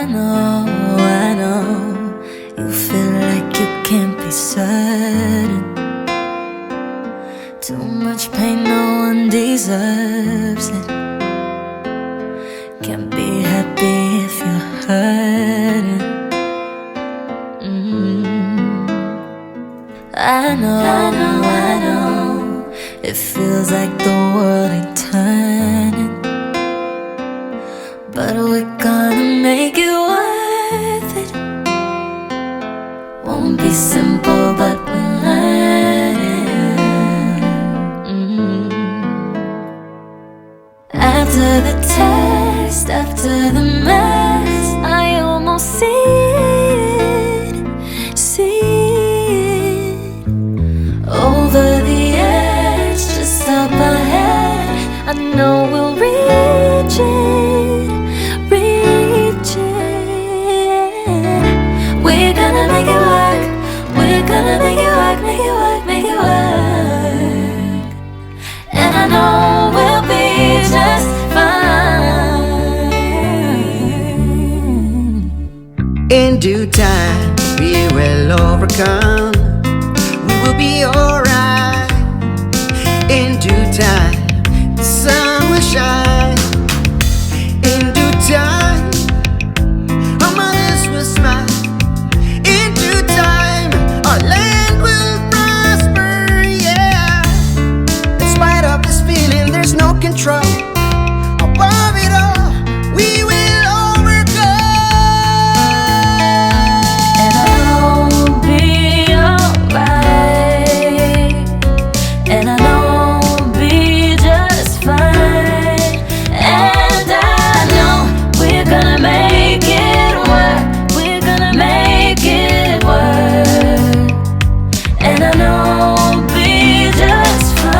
I know, I know, you feel like you can't be certain. Too much pain, no one deserves it. Can't be happy if you're hurting. Mm. I know, I know, I know, it feels like the world ain't turning, but we're gonna make it worth it. Won't be simple, but we're learning. Mm. After the test, after the mess, I almost see it, see it. Over the edge, just up ahead, I know we'll reach it, reach it. We're gonna make it work, we're gonna make it work, make it work, make it work. And I know we'll be just fine. In due time, we will overcome. We will be alright. In due time, the sun will shine. In due time, our mothers will smile. In due time, our land will prosper, yeah. In spite of this feeling, there's no control. Above it all, we will overcome. And I'll be alright. And I know I'll be just fine. And I know we're gonna make it work. We're gonna make it work. And I know I'll be just fine.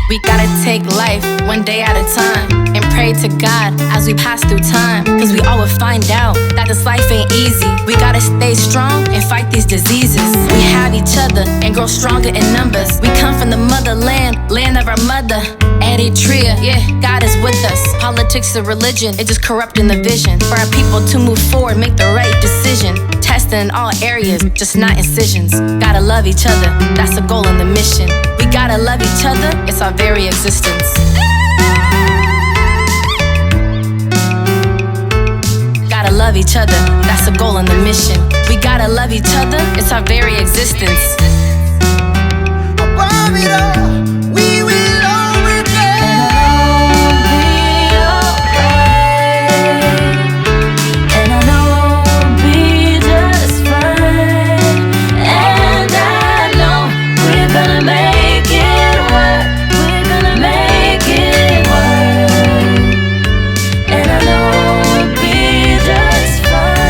We gotta take life one day at a time and pray to God as we pass through time. Cause we all will find out that this life ain't easy. We gotta stay strong and fight these diseases. We have each other and grow stronger in numbers. We come from the motherland, land of our mother, Eritrea. Yeah, God is with us. Politics and religion, it just corrupting the vision for our people to move forward, make the right decision. Testing in all areas, just not incisions. Gotta love each other, that's the goal and the mission. We gotta love each other, it's our very existence. Gotta love each other, that's the goal and the mission. We gotta love each other, it's our very existence. Above it all, we will overcome. And I know I'll be just fine. And I know we're gonna make it work. We're gonna make it work. And I know I'll be just fine.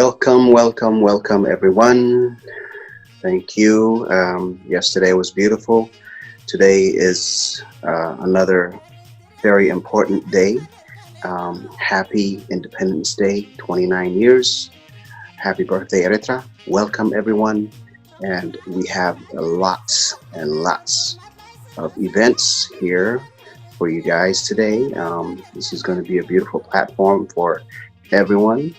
Welcome, welcome, welcome, everyone. Thank you. Um, yesterday was beautiful. Today is uh, another very important day. Um, happy Independence Day, twenty-nine years. Happy birthday, Eritrea. Welcome, everyone. And we have lots and lots of events here for you guys today. Um, this is going to be a beautiful platform for everyone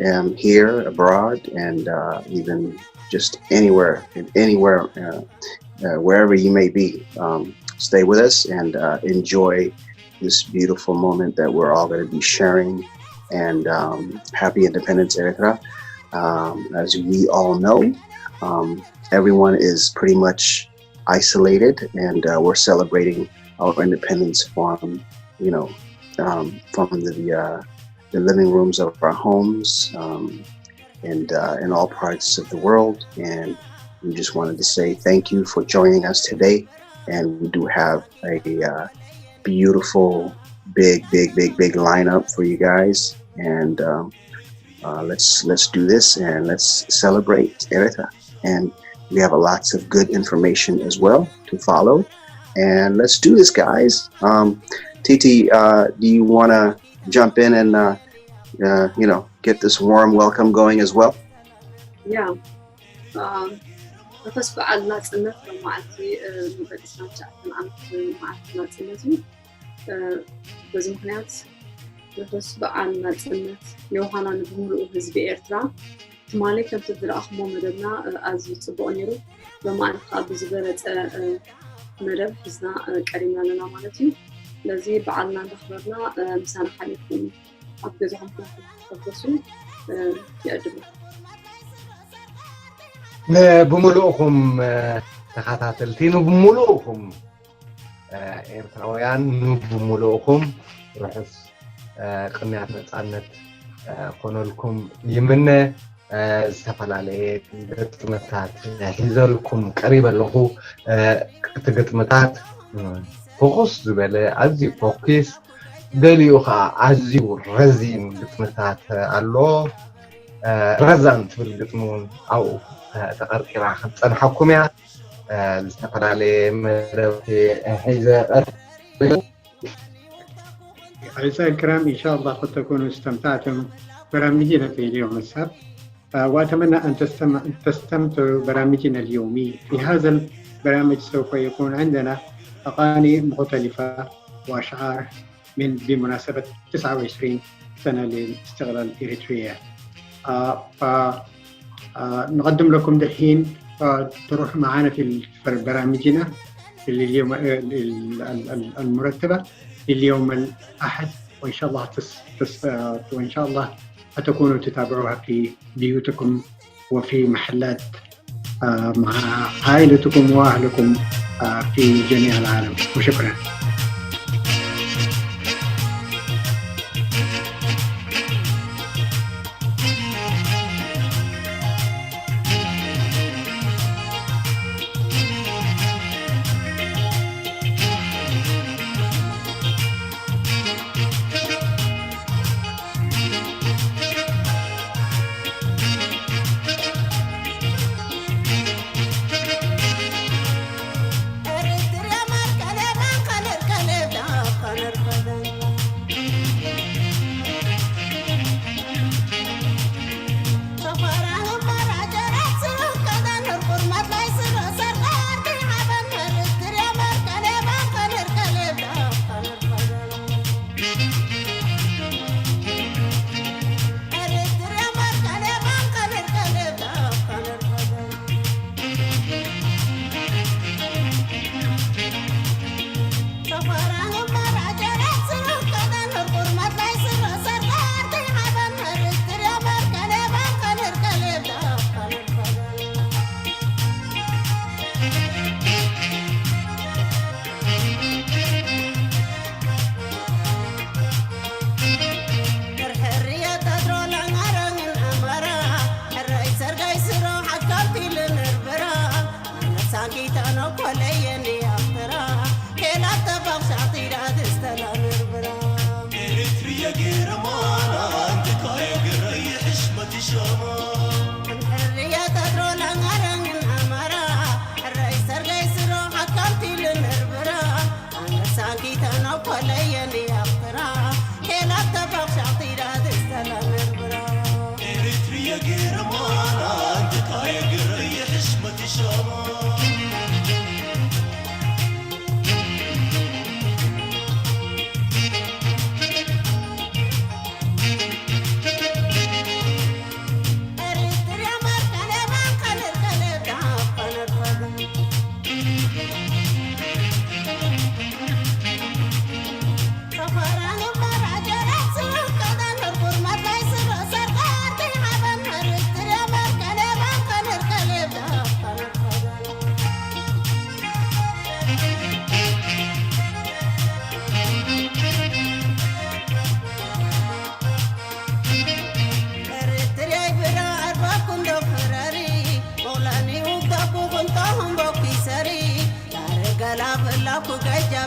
um, here, abroad, and uh, even just anywhere, anywhere, uh, uh, wherever you may be. Um, stay with us and uh, enjoy this beautiful moment that we're all going to be sharing. And um, happy Independence, Eritrea. Um, as we all know, um, everyone is pretty much isolated, and uh, we're celebrating our independence from, you know, um, from the uh, the living rooms of our homes, um, and uh, in all parts of the world. And we just wanted to say thank you for joining us today. And we do have a uh, beautiful, big, big, big, big lineup for you guys. And um, uh, let's let's do this and let's celebrate Eritrea. And we have a lots of good information as well to follow. And let's do this, guys. Um, Titi, uh, do you want to jump in and uh, uh, you know, get this warm welcome going as well? ያ ርሑስ በዓል ናፅነት። ሎም መዓልቲ ንበል ዕስራን ትሽዓተን ዓመት መዓልቲ ናፅነት እዩ። በዚ ምክንያት ርሑስ በዓል ናፅነት ዮሃና ንብምሉኡ ህዝቢ ኤርትራ። ትማሊ ከምቲ ዝረኣኹሞ መደብና ኣዝዩ ፅቡቕ ነይሩ። ሎማዓንቲ ከዓ ብዝበለፀ መደብ ሒዝና ቀሪብና ኣለና ማለት እዩ። ስለዚ በዓልና እንዳኽበርና ምሳና ሓሊፍኩም ኣብ ገዛኹም ኮንኩም ክትሕጎሱ ይዕድመኩም። ንብምልኡኹም ተኸታተልቲ፣ ንብምልኡኹም ኤርትራውያን፣ ንብምልኡኹም ርሑስ ቅንያት ነፃነት ኮነልኩም ይምነ። ዝተፈላለየ ግጥምታት ሒዘልኩም ቀሪበ ኣለኹ። እቲ ግጥምታት ፍኹስ ዝበለ፣ ኣዝዩ ፎኪስ፣ ገሊኡ ከዓ ኣዝዩ ረዚን ግጥምታት ኣሎ። ረዛን ትብል ግጥሚ እውን ኣብኡ ተቐርቂራ ክትፀንሓኩም እያ። ዝተፈላለየ መደብ ሒዘ ቀሪበ። أعزائي الكرام، إن شاء الله قد تكونوا استمتعتم برامجنا في اليوم السبت. آه، وأتمنى أن تستمع، تستمتعوا برامجنا اليومي. في هذا البرامج سوف يكون عندنا أغاني مختلفة وأشعار من، بمناسبة تسعة وعشرين سنة لاستقلال إريتريا. آه، ف آه، نقدم لكم دحين، آه، تروح معنا في ال-، في برامجنا في اليوم، آه، ال-، ال-، ال-، المرتبة لليوم الأحد، وإن شاء الله تس-، تس-، آه، وإن شاء الله حتكونوا تتابعوها في بيوتكم وفي محلات، آه، مع عائلتكم وأهلكم، آه، في جميع العالم. وشكرًا.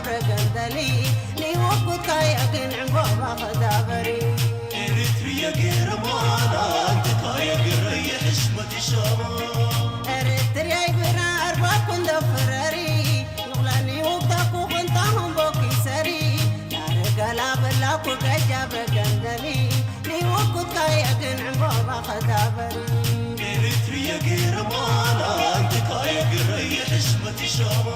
ረገንደሊ ንወኩታየ ግን ዕንጎባ ኸዳበሪ ኤሪትርየ ገይረ ማና እንተካየ ግረየ ሕሽመት ይሻማ ኤሪትርያይ ብራ ኣርባ ኩንዶ ፍረሪ ንቕለኒ ውግዳኩ ክንታሁን ቦኪ ሰሪ ያረገላ በላኩ ገጃ ብረገንደሊ ንወኩታየ ግን ዕንጎባ ኸዳበሪ ኤሪትርየ ገይረ ማና እንተካየ ግረየ ሕሽመት ይሻማ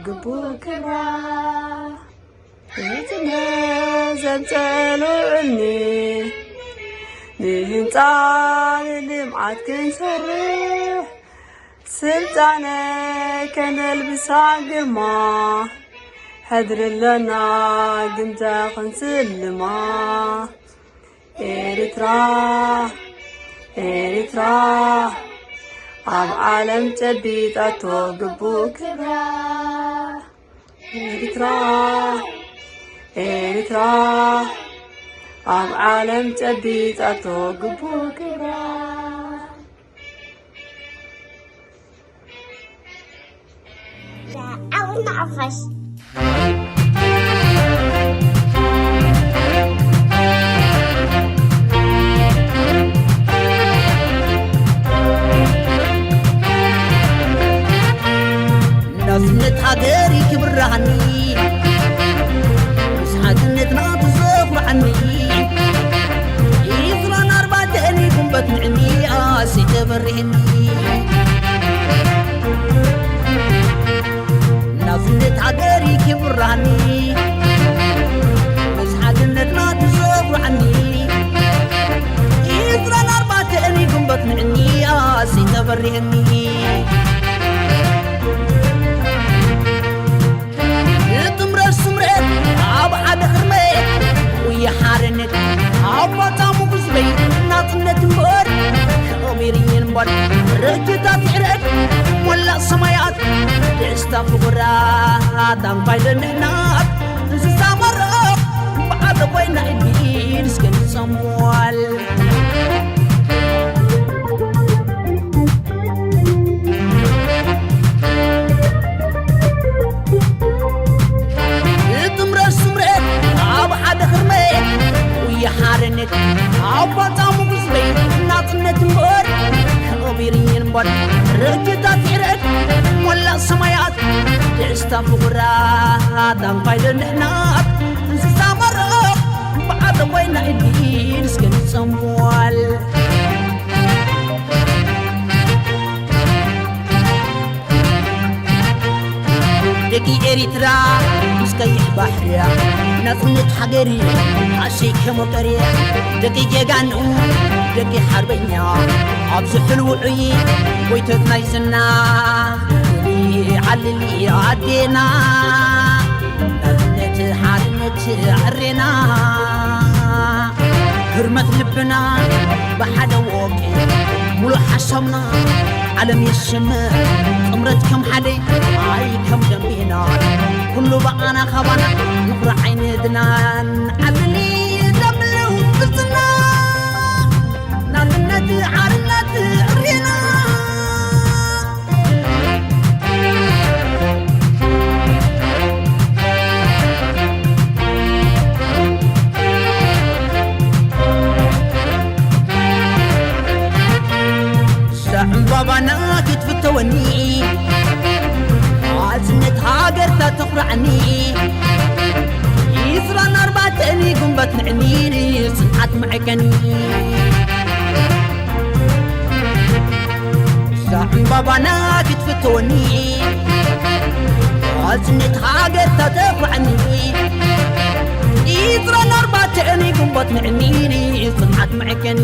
ግቡእ ክብራ ዘንጸልዑኒ ንህንጻ ንልምዓት ክንሰርሕ ስልጣነ ከነልብሳ ግርማ ሕድሪ ኣለና ግምጃ ክንስልማ ኤርትራ ኤርትራ ኣብ ዓለም ጨቢጣቶ ግቡእ ክብራ ኤርትራ ኤርትራ ኣብ ዓለም ጨቢጣቶ ግቡእ ክብራ ዓውና ዓፋሽ ናጽነት ሃገር ክብራኒ ምስ ሓድነትና ትዘኹርዓኒ ኢስራን ኣርባዕተን ጉንበት ንዕኒ ኣሰይ ተበሪህኒ ናጽነት ሃገር ክብራኒ ምስ ሓድነትና ትዘኹርዓኒ ኢስራን ኣርባዕተን ጉንበት ንዕኒ ኣሰይ ተበሪህኒ ታንኳይ ደንሕናት እንስሳ መረቕ ብዓደ ኮይና ኢድ ብኢድ እስከ ንጸምዋል። እጥምረት ስምረት ኣብ ሓደ ክርመት ጉያ ሓርነት ኣብ ባጻሙ ግዝበይ ናጽነት እምበር ከቢርየን እምበር ርክታት ይረድ ሞላ ሰማያት ደስታ ፍቑራት ኣንኳይ ደንሕናት እንስሳ መረቕ ብዓደ ኮይና ኢድ ብኢድ እስከ ንጸምዋል። ደቂ ኤሪትራ ምስ ቀይሕ ባሕርያ ናጽነት ሃገሪ ኣሸይ ከመቀርያ ደቂ ጀጋኑ ደቂ ሓርበኛ ኣብዚ ሕልውዑይ ጎይቶት ናይ ዝና ዓልሊ ኣዴና ናጽነት ሓርነት ዕሬና ህርመት ልብና ብሓደ ወቂ ሙሉእ ሓሳብና ዓለም የስምዕ ጥምረት ከም ሓደ ኣይ ከም ደንቢና ኩሉ ብኣና ካባና ንኹራ ዓይንድናን ዓብሊ ደምልው ቅርጽና ናንነት ሓርነት ዕሬና ዕምባባና ክትፍተወኒ ኣዝነት ሃገርታ ተኹራዕኒ ኢስራን ኣርባዕተን ጉንበት ንዕኒኒ ጽንዓት መዐቀኒ ዕምባባና ክትፍተወኒ ኣዝነት ሃገርታ ተኹራዕኒ ኢስራን ኣርባዕተን ጉንበት ንዕኒኒ ጽንዓት መዐቀኒ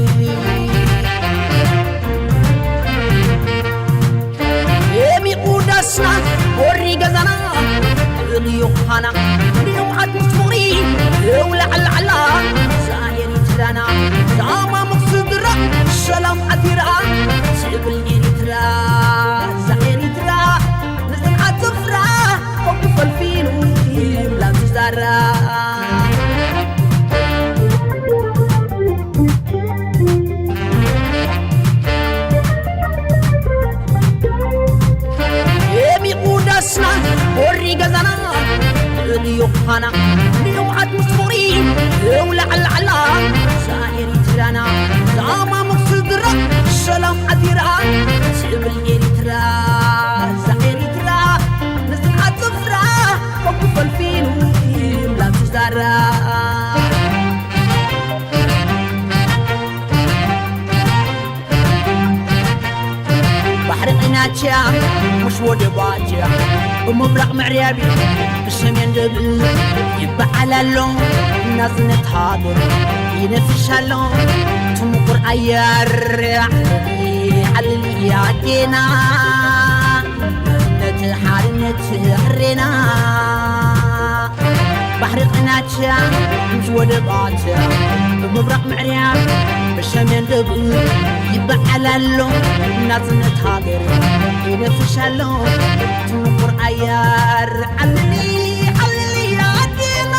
ደሚቑ ዳስና ወሪ ገዛና እልዩ ኻና ንልምዓት ምስ ፍቕሪ እውላዕላዕላ እዛ ኤሪትራና ዛማሙቕ ስድራ ሰላም ዓቲራ ትብል ኤሪትራ እዛ ኤሪትራ ንጽንዓት ዘፍራ ወዲ ፈልፊሉ ይብላ ትዛራ ደሚቑ ዳስና ወሪ ገዛና እልዩ ኻና ንልምዓት ምስ ፍቕሪ እውላዕላዕላ እዛ ኤሪትራና ዛማሙቕ ስድራ ሰላም ዓቲራ ትብል ኤሪትራ እዛ ኤሪትራ ንጽንዓት ጽፍራ ወዲ ፈልፊሉ ይብላ ትዛራ ባሕሪ ቒናቻ ምስ ወደባቻ ብምብራቕ ምዕርያብ ብሰሜን ደብእ ይበዓል ኣሎ ናጽነት ሃገር ይነፍሽ ኣሎ ትምቁር ኣየር ዓልሊ ኣዴና ናጽነት ሓርነት ዕሬና ባሕሪ ቐናቻ ምስ ወደባቻ ብምብራቕ ምዕርያ ብሰሜን ደቡብ ይበዓል ኣሎ ናጽነት ሃገር ይነፍሽ ኣሎ ትምቁር ኣየር ዓልሊ ዓልሊ ኣዴና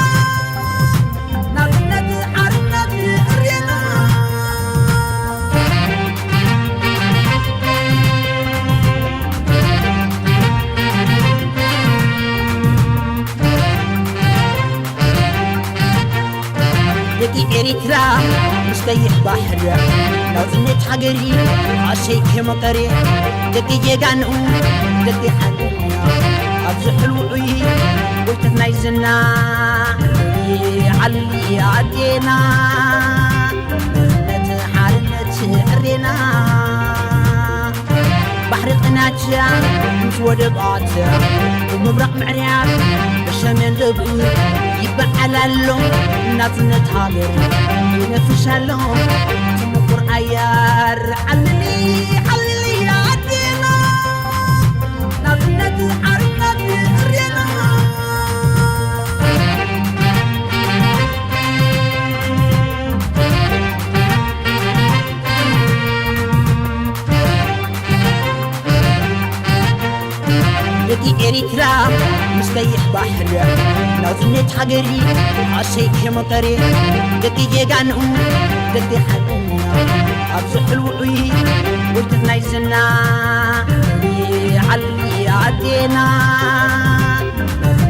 ናጽነት ሓርነት ዕሬና ደቂ ኤሪትራ ምስ ቀይሕ ባሕሪ ናጽነት ሃገሪ ኣሸይ ከመቀሪ ደቂ ጀጋኑ ደቂ ሓንጎና ኣብዚ ሕልውዑይ ጎይተት ናይ ዝና ዓሊ ኣዴና መንነት ሓርነት ዕሬና ባሕሪ ቐናቻ ምስ ወደባቻ ብምብራቕ ምዕርያብ ብሰሜን ደቡብ ይበዓል ኣሎ ናጽነት ሃገር ይነፍሽ ኣሎ ትምቁር ኣያር ዓልሊ ዓልሊ ኣዴና ናጽነት ሓርነት ዕሬና ደቂ ኤሪትራ ምስ ቀይሕ ባሕሪ ናጽነት ሃገሪ ኣሰይ ከመቀሪ ደቂ ጀጋኑ ደቂ ሓቅና ኣብዚ ሕልውዑይ ውድብ ናይ ዝና ዓሊ ኣዴና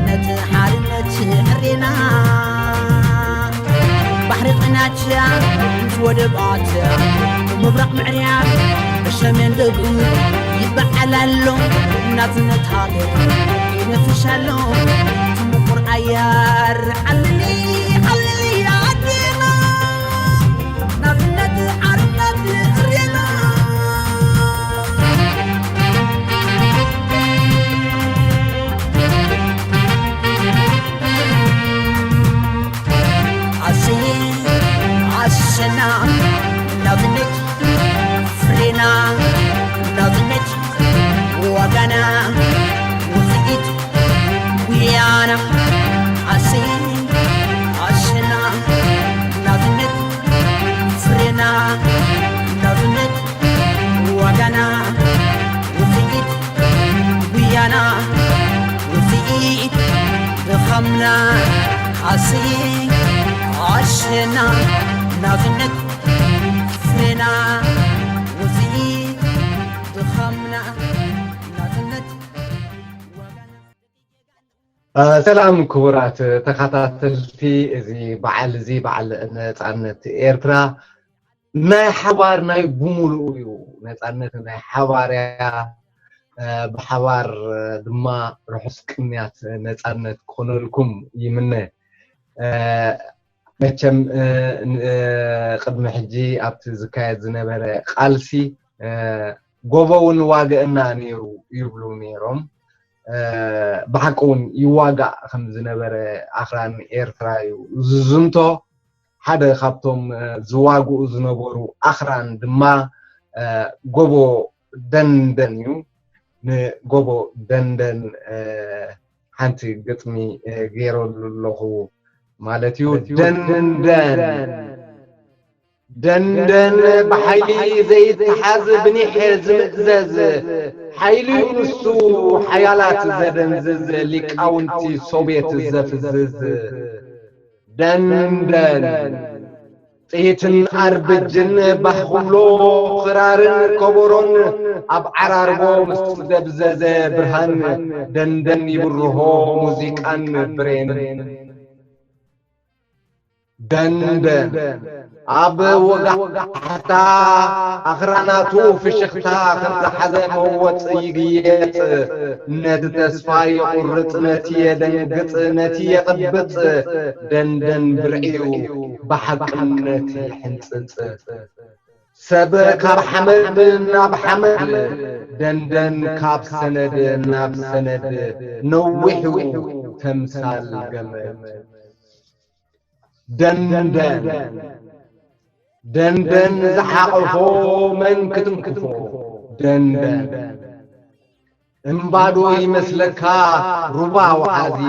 ናጽነት ሓርነት ዕሬና ባሕሪ ቐናቻ ምስ ወደባታ ምብራቕ ምዕራብ ብሰሜን ደቡብ ይበዓል ኣሎ ናጽነት ሃገር ይነፍስ ኣሎ እቲ ምቁር ኣየር ዓሊ ዓሊ ኣዴና ናጽነት ሓርነት ዕሬና ኣሰይ ኣሰና ናጽነት ፍሬና ናጽነት ዋጋና ውጽኢት ጉያና ኣሰይ ኣሰና ናጽነት ፍሬና ናጽነት ዋጋና ውጽኢት ጉያና ውጽኢት ድኻምና ኣስይ ኣሸና ናጽነት ፍሬና ውጽኢት ድኻምና ናጽነት ዋጋና እ፣ ሰላም ክቡራት ተኸታተልቲ እዚ በዓል እዚ በዓል ነጻነት ኤርትራ ናይ ሓባር ናይ ብምሉኡ እዩ። ነጻነት ናይ ሓባር እያ። እ፣ ብሓባር ድማ ርሑስ ቅንያት ነጻነት ክኾነልኩም ይምነ። እ፣ መቸም እ፣ ን- እ፣ ቅድሚ ሕጂ ኣብቲ ዝካየድ ዝነበረ ቃልሲ እ፣ ጎቦ እውን ዋግእና ነይሩ ይብሉ ነይሮም። እ፣ ብሓቂ እውን ይዋጋእ ከም ዝነበረ ኣኽራን ኤርትራ እዩ ዝዝንቶ። ሓደ ካብቶም እ፣ ዝዋግኡ ዝነበሩ ኣኽራን ድማ እ፣ ጎቦ ደንደን እዩ። ንጎቦ ደንደን እ፣ ሓንቲ ግጥሚ እ፣ ገይረሉ ኣለኹ ማለት እዩ። ደንደን ደንደን ብሓይሊ ዘይተሓዝ ብኒሕ ዝምእዘዝ ሓይሊ እዩ ንሱ ሓያላት ዘደንዝዝ ሊቃውንቲ ሶብየት ዘፍዝዝ ደንደን ጥይትን ኣርብጅን ባህ ክብሎ ክራርን ከበሮን ኣብ ዓራርቦ ምስ ደብዘዘ ብርሃን ደንደን ይብርሆ ሙዚቃን ብሬን ደንደን ኣብ ወጋሕታ ኣኽራናቱ ፍሽኽታ ከም ዝሓዘ መወፅ ይግየፅ ነቲ ተስፋ የቑርፅ ነቲ የደንግፅ ነቲ የቕብፅ ደንደን ብርዕዩ ብሓቅነት ይሕንፅፅ ሰብ ካብ ሓመድ ናብ ሓመድ ደንደን ካብ ሰነድ ናብ ሰነድ ነዊሑ ተምሳል ገመድ ደንደን ደንደን ዝሓቐፎ መን ክትንክፎ ደንደን እምባዶ ይመስለካ ሩባ ወሓዚ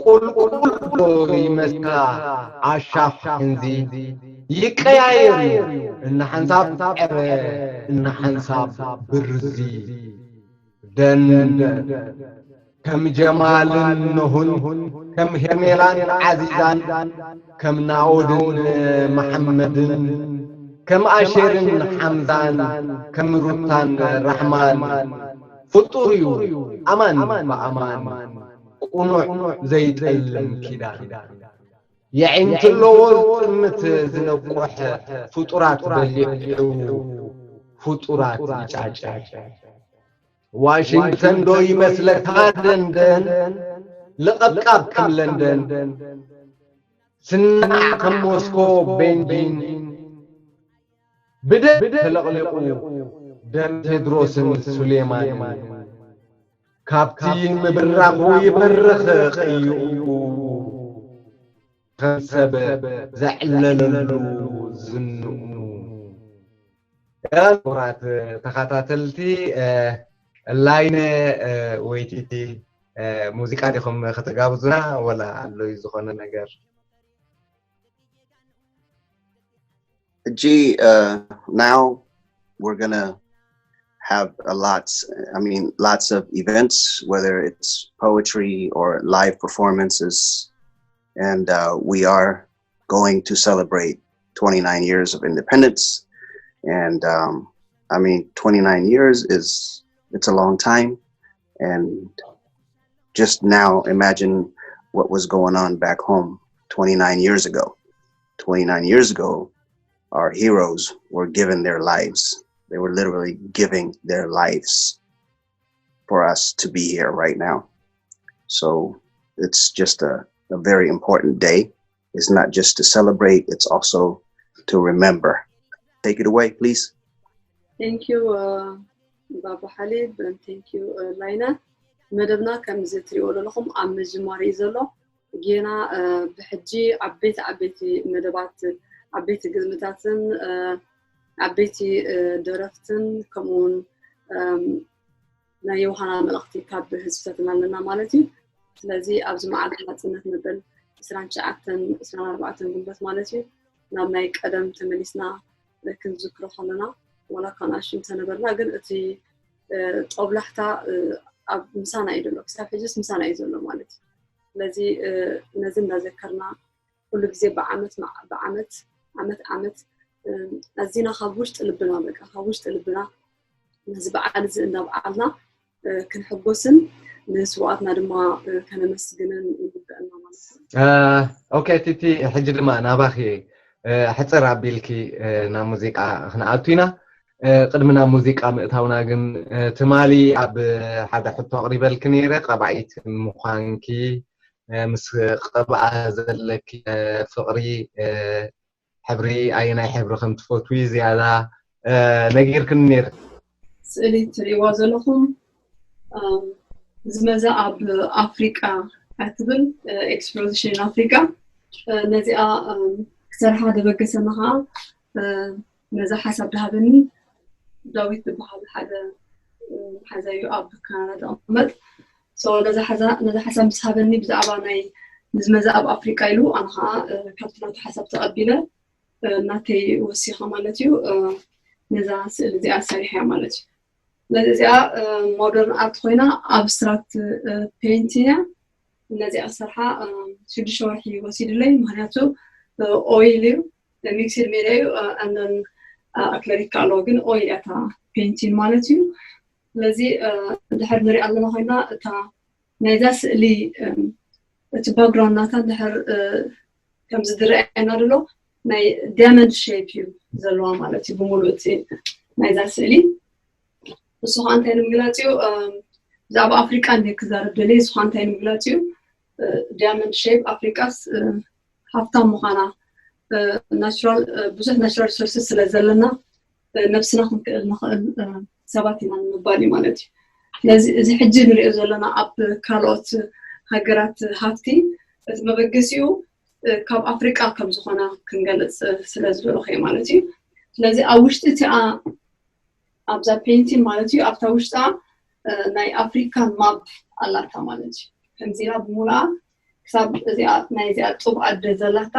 ቁልቁል ዶ ይመስለካ ኣሻፍ ሕንዚ ይቀያየር እዩ እናሓንሳብ ዕረ እናሓንሳብ ብርዚ ደንደን ከም ጀማልን ኖህን ከም ሄርሜላን ዓዚዛን ከም ናኦድን መሓመድን ከም ኣሼርን ሓምዛን ከም ሩታን ራሕማን ፍጡር እዩ ኣማን ብኣማን ቁኑዕ ዘይጠልም ኪዳን የዒንቲ ኣለዎ ዝጥምት ዝነቁሕ ፍጡራት በሊዑ ፍጡራት ይጫጭ ዋሽንግተን ዶ ይመስለካ ደንደን ለቐብቃብ ከም ለንደን ስናዕ ከም ሞስኮ ቤንጂን ብደም ተለቕሊቑ ደም ቴድሮስን ሱሌማንን ካብቲ ምብራኹ ይበርኽ ቅይኡ ከም ሰብ ዘዕለለሉ ዝንኡ ክቡራት ተኸታተልቲ ላይነ ወይቲቲ ሙዚቃ ዲኹም ከተጋብዙና ወላ ኣሎ ዝኾነ ነገር G, uh, now we're gonna have a lots, I mean, lots of events, whether it's poetry or live performances. And uh, we are going to celebrate twenty-nine years of independence. And um, I mean, twenty-nine years is, it's a long time. And just now, imagine what was going on back home twenty-nine years ago. Twenty-nine years ago, our heroes were given their lives. They were literally giving their lives for us to be here right now. So it's just a, a very important day. It's not just to celebrate, it's also to remember. Take it away, please. Thank you, uh, ባባ ሓሊብ, and thank you, uh, ላይና። መደብና ከምዚ ትሪእዎ ዘለኹም ኣብ ምጅማር እዩ ዘሎ። ጌና ብሕጂ ዓበይቲ ዓበይቲ መደባት፣ ዓበይቲ ግጥምታትን ዓበይቲ ደረፍትን፣ ከምኡውን ናይ ዮሃና መልእኽቲ ካብ ህዝብታትና ኣለና ማለት እዩ። ስለዚ ኣብዚ መዓልቲ ናፅነት መበል ዕስራን ትሽዓተን ዕስራን ኣርባዕተን ግንቦት ማለት እዩ፣ ናብ ናይ ቀደም ተመሊስና ክንዝክሮ ከለና፣ ዋላ እኳ ንኣሽቱ እንተነበርና፣ ግን እቲ ጦብላሕታ ኣብ ምሳና እዩ ዘሎ፣ ክሳብ ሕጅስ ምሳና እዩ ዘሎ ማለት እዩ። ስለዚ ነዚ እንዳዘከርና ኩሉ ግዜ ብዓመት ብዓመት ዓመት ዓመት ኣዚና ካብ ውሽጢ ልብና፣ በቃ ካብ ውሽጢ ልብና ነዚ በዓል እዚ እንዳበዓልና ክንሕጎስን ንስውኣትና ድማ ከነመስግንን ይግበአና ማለት እዩ። ኦኬ ቲቲ፣ ሕጂ ድማ ናባኺ ሕፅር ኣቢልኪ ናብ ሙዚቃ ክንኣቱ ኢና። ቅድሚ ናብ ሙዚቃ ምእታውና ግን ትማሊ ኣብ ሓደ ሕቶ ኣቕሪበልኪ ነይረ፣ ቀባኢት ምዃንኪ፣ ምስ ቅብኣ ዘለኪ ፍቕሪ፣ ሕብሪ፣ ኣየናይ ሕብሪ ከም ትፈትዊ ዝያዳ ነጊርክኒ ነይረ። ስእሊ ትሪእዋ ዘለኹም ዝመዛ ኣብ ኣፍሪቃ እትብል ኤክስፖዚሽን ኣፍሪቃ፣ ነዚኣ ክሰርሓ ደበገሰና ከዓ ነዛ ሓሳብ ድሃበኒ ዳዊት ዝበሃል ሓደ ሓዛዩ ኣብ ካናዳ ዝቕመጥ። ነዛ ሓሳብ ምስ ሃበኒ ብዛዕባ ናይ ምዝመዛ ኣብ ኣፍሪቃ ኢሉ፣ ኣነ ከዓ ካብቲ ናቱ ሓሳብ ተቐቢለ ናተይ ወሲኸ ማለት እዩ ነዛ ስእሊ እዚኣ ሰሪሐያ ማለት እዩ። ስለዚ እዚኣ ሞደርን ኣርት ኮይና ኣብስትራክት ፔይንቲንግ እያ። ነዚኣ ክሰርሓ ሽዱሽተ ወርሒ ወሲድለይ፣ ምክንያቱ ኦይል እዩ፣ ሚክስድ ሜድያ እዩ፣ ኣክለሪክ ኣለዎ፣ ግን ኦይል እያ እታ ፔይንቲንግ ማለት እዩ። ስለዚ ድሕር ንሪኣ ኣለና ኮይና እታ ናይዛ ስእሊ እቲ ባክግራውንድ ናታ ድሕር ከምዚ ዝረኣየና ዘሎ ናይ ዳያመንድ ሼፕ እዩ ዘለዋ ማለት እዩ ብምሉእ እቲ ናይዛ ስእሊ። ንሱ ከዓ እንታይ ንምግላፅ እዩ፣ ብዛዕባ ኣፍሪቃ እንደ ክዛረብ ደልየ፣ ንሱ ከዓ እንታይ ንምግላፅ እዩ፣ ዳያመንድ ሼፕ ኣፍሪቃስ ሃብታም ምዃና፣ ናቹራል ብዙሕ ናቹራል ሪሶርስስ ስለ ዘለና ነብስና ክንክእል ንኽእል ሰባት ኢና ንምባል እዩ ማለት እዩ። ስለዚ እዚ ሕጂ ንሪኦ ዘለና ኣብ ካልኦት ሃገራት ሃፍቲ እቲ መበገሲኡ ካብ ኣፍሪቃ ከም ዝኾነ ክንገልፅ ስለ ዝደለኹ እየ ማለት እዩ። ስለዚ ኣብ ውሽጢ እቲኣ ኣብዛ ፔይንቲንግ ማለት እዩ ኣብታ ውሽጣ ናይ ኣፍሪካን ማፕ ኣላታ ማለት እዩ። ከምዚ ኢላ ብምሉኣ ክሳብ እዚኣ ናይ እዚኣ ጡብ ኣደ ዘላታ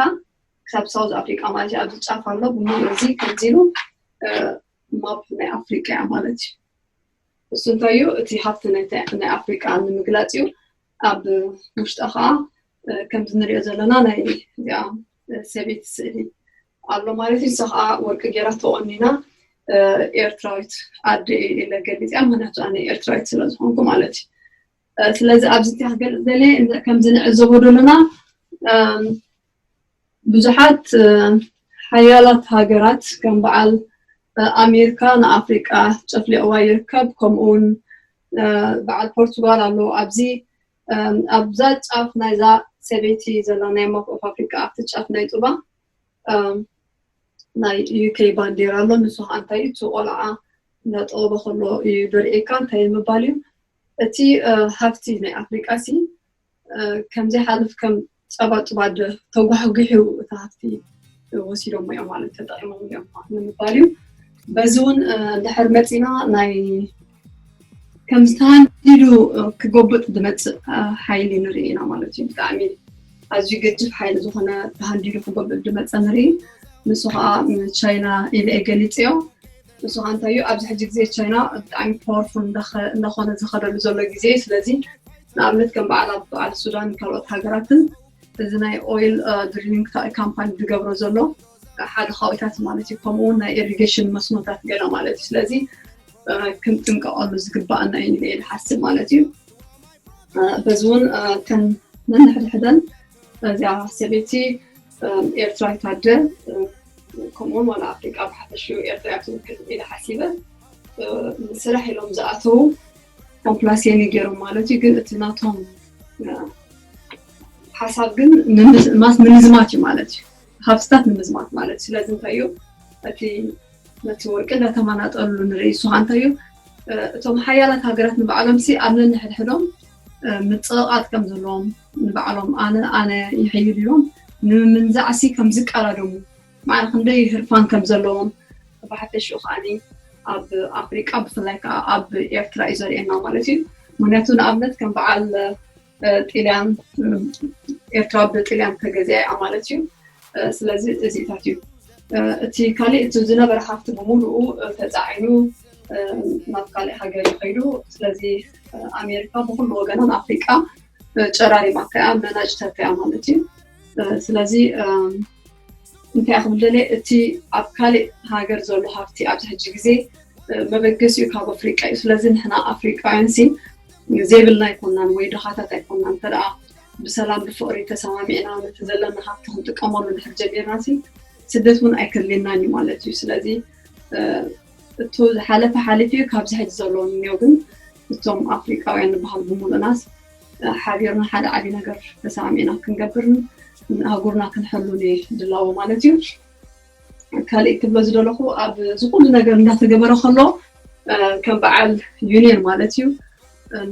ክሳብ ሳውዝ ኣፍሪቃ ማለት እዩ። ኣብዚ ጫፍ ኣሎ ብምሉእ እዚ ከምዚ ኢሉ ማፕ ናይ ኣፍሪቃ እያ ማለት እዩ። እሱ እንታይ እዩ እቲ ሃፍቲ ናይ ኣፍሪቃ ንምግላፅ እዩ። ኣብ ውሽጣ ከዓ ከምዚ ንሪኦ ዘለና ናይ እዚኣ ሰበይቲ ስእሊ ኣሎ ማለት እዩ። ንሳ ከዓ ወርቂ ገይራ ተቆኒና ኤርትራዊት ኣደ ኢለ ገሊፀ፣ ምክንያቱ ኣነ ኤርትራዊት ስለዝኮንኩ ማለት እዩ። ስለዚ ኣብዚ እንታይ ክገልፅ ደልየ፣ ከምዚ ንዕዘቦ ዘለና ብዙሓት ሓያላት ሃገራት ከም በዓል ኣሜሪካ ንኣፍሪቃ ጨፍሊቕዋ ይርከብ። ከምኡውን በዓል ፖርቱጋል ኣሎ ኣብዚ ኣብዛ ጫፍ ናይዛ ሰበይቲ ዘላ ናይ ማፕ ኦፍ ኣፍሪካ ኣብቲ ጫፍ ናይ ጡባ ናይ ዩኬ ባንዴራ ኣሎ። ንሱ ከዓ እንታይ እቲ ቆልዓ እንዳጠወበ ከሎ እዩ ደርእየካ እንታይ ንምባል እዩ። እቲ ሃፍቲ ናይ ኣፍሪቃ ሲ ከምዘይሓልፍ ከም ጸባ ጡባ ተጓሕጒሑ እቲ ሃፍቲ ወሲዶሞ እዮም ማለት ተጠቂሞም እዮም ንምባል እዩ። በዚ እውን ድሕር መፂና ናይ ከም ዝተሃንዲዱ ክጎብጥ ዝመፅእ ሓይሊ ንርኢ ኢና ማለት እዩ። ብጣዕሚ ኣዝዩ ገጅፍ ሓይሊ ዝኾነ ተሃንዲዱ ክጎብጥ ዝመፀ ንርኢ። ንሱ ከዓ ቻይና ኢለ እየ ገሊፅዮ። ንሱ ከዓ እንታይ እዩ፣ ኣብዚ ሕጂ ግዜ ቻይና ብጣዕሚ ፓወርፉል እንዳኾነ ዝኸደሉ ዘሎ ግዜ እዩ። ስለዚ ንኣብነት ከም በዓል ኣብ በዓል ሱዳን ካልኦት ሃገራትን እዚ ናይ ኦይል ድሪሊንግ ካምፓኒ ዝገብሮ ዘሎ ሓደ ካብታት ማለት እዩ። ከምኡ እውን ናይ ኢሪጌሽን መስኖታት ገለ ማለት እዩ። ስለዚ ክንጥንቀቐሉ ዝግባኣና እዩ ኢለ ዝሓስብ ማለት እዩ። በዚ እውን ተን ነንሕድሕደን እዚኣ ሰበይቲ ኤርትራዊት ኣደ ከምኡውን ዋላ ኣፍሪቃ ብሓፈሽኡ ኤርትራ እያ ትውክል ኢለ ሓሲበ። ስራሕ ኢሎም ዝኣተዉ ኮምፕላሴኒ ገይሮም ማለት እዩ። ግን እቲ ናቶም ሓሳብ ግን ንምዝማት እዩ ማለት እዩ። ሃፍትታት ንምዝማት ማለት እዩ። ስለዚ እንታይ እዩ እቲ ነቲ ወርቂ እንዳተመናጠሉ ንርኢ። እሱ ከዓ እንታይ እዩ እቶም ሓያላት ሃገራት ንባዕሎም ሲ ኣብ ነንሕድሕዶም ምፅቕቓጥ ከም ዘለዎም ንባዕሎም ኣነ ኣነ ይሕይል ኢሎም ንምምንዛዕ ሲ ከም ዝቀዳደሙ ማዕረ ክንደይ ህርፋን ከም ዘለዎም ብሓፈሽኡ ከዓኒ ኣብ ኣፍሪቃ ብፍላይ ከዓ ኣብ ኤርትራ እዩ ዘርእየና ማለት እዩ። ምክንያቱ ንኣብነት ከም በዓል ጥልያን ኤርትራ ብጥልያን ተገዚኣ እያ ማለት እዩ። ስለዚ እዚታት እዩ እቲ ካሊእ እቲ ዝነበረ ሃፍቲ ብምሉኡ ተፃዒኑ ናብ ካሊእ ሃገር ይኸይዱ። ስለዚ ኣሜሪካ ብኩሉ ወገናን ኣፍሪቃ ጨራሪማታ እያ፣ መናጭተታ እያ ማለት እዩ። ስለዚ እንታይ ክብል ደልየ፣ እቲ ኣብ ካሊእ ሃገር ዘሎ ሃፍቲ ኣብዚ ሕጂ ግዜ መበገሲኡ ካብ ኣፍሪቃ እዩ። ስለዚ ንሕና ኣፍሪቃውያን ሲ ዘይብልና ኣይኮናን ወይ ድኻታት ኣይኮናን። እንተ ደኣ ብሰላም ብፍቕሪ ተሰማሚዕና ነቲ ዘለና ሃፍቲ ክንጥቀመሉ እንድሕር ጀሚርና ሲ ስደት እውን ኣይከድልየናን እዩ ማለት እዩ። ስለዚ እቱ ዝሓለፈ ሓሊፉ እዩ፣ ካብዚ ሕጂ ዘሎ እንዮ ግን እቶም ኣፍሪቃውያን ንበሃል ብምሉእናስ ሓቢርና ሓደ ዓብዪ ነገር ተሰማሚዕና ክንገብርን ንኣህጉርና ክንሕሉን እዩ ድላዎ ማለት እዩ። ካልእ ክብሎ ዝደለኹ ኣብዚ ኩሉ ነገር እንዳተገበረ ከሎ ከም በዓል ዩኒየን ማለት እዩ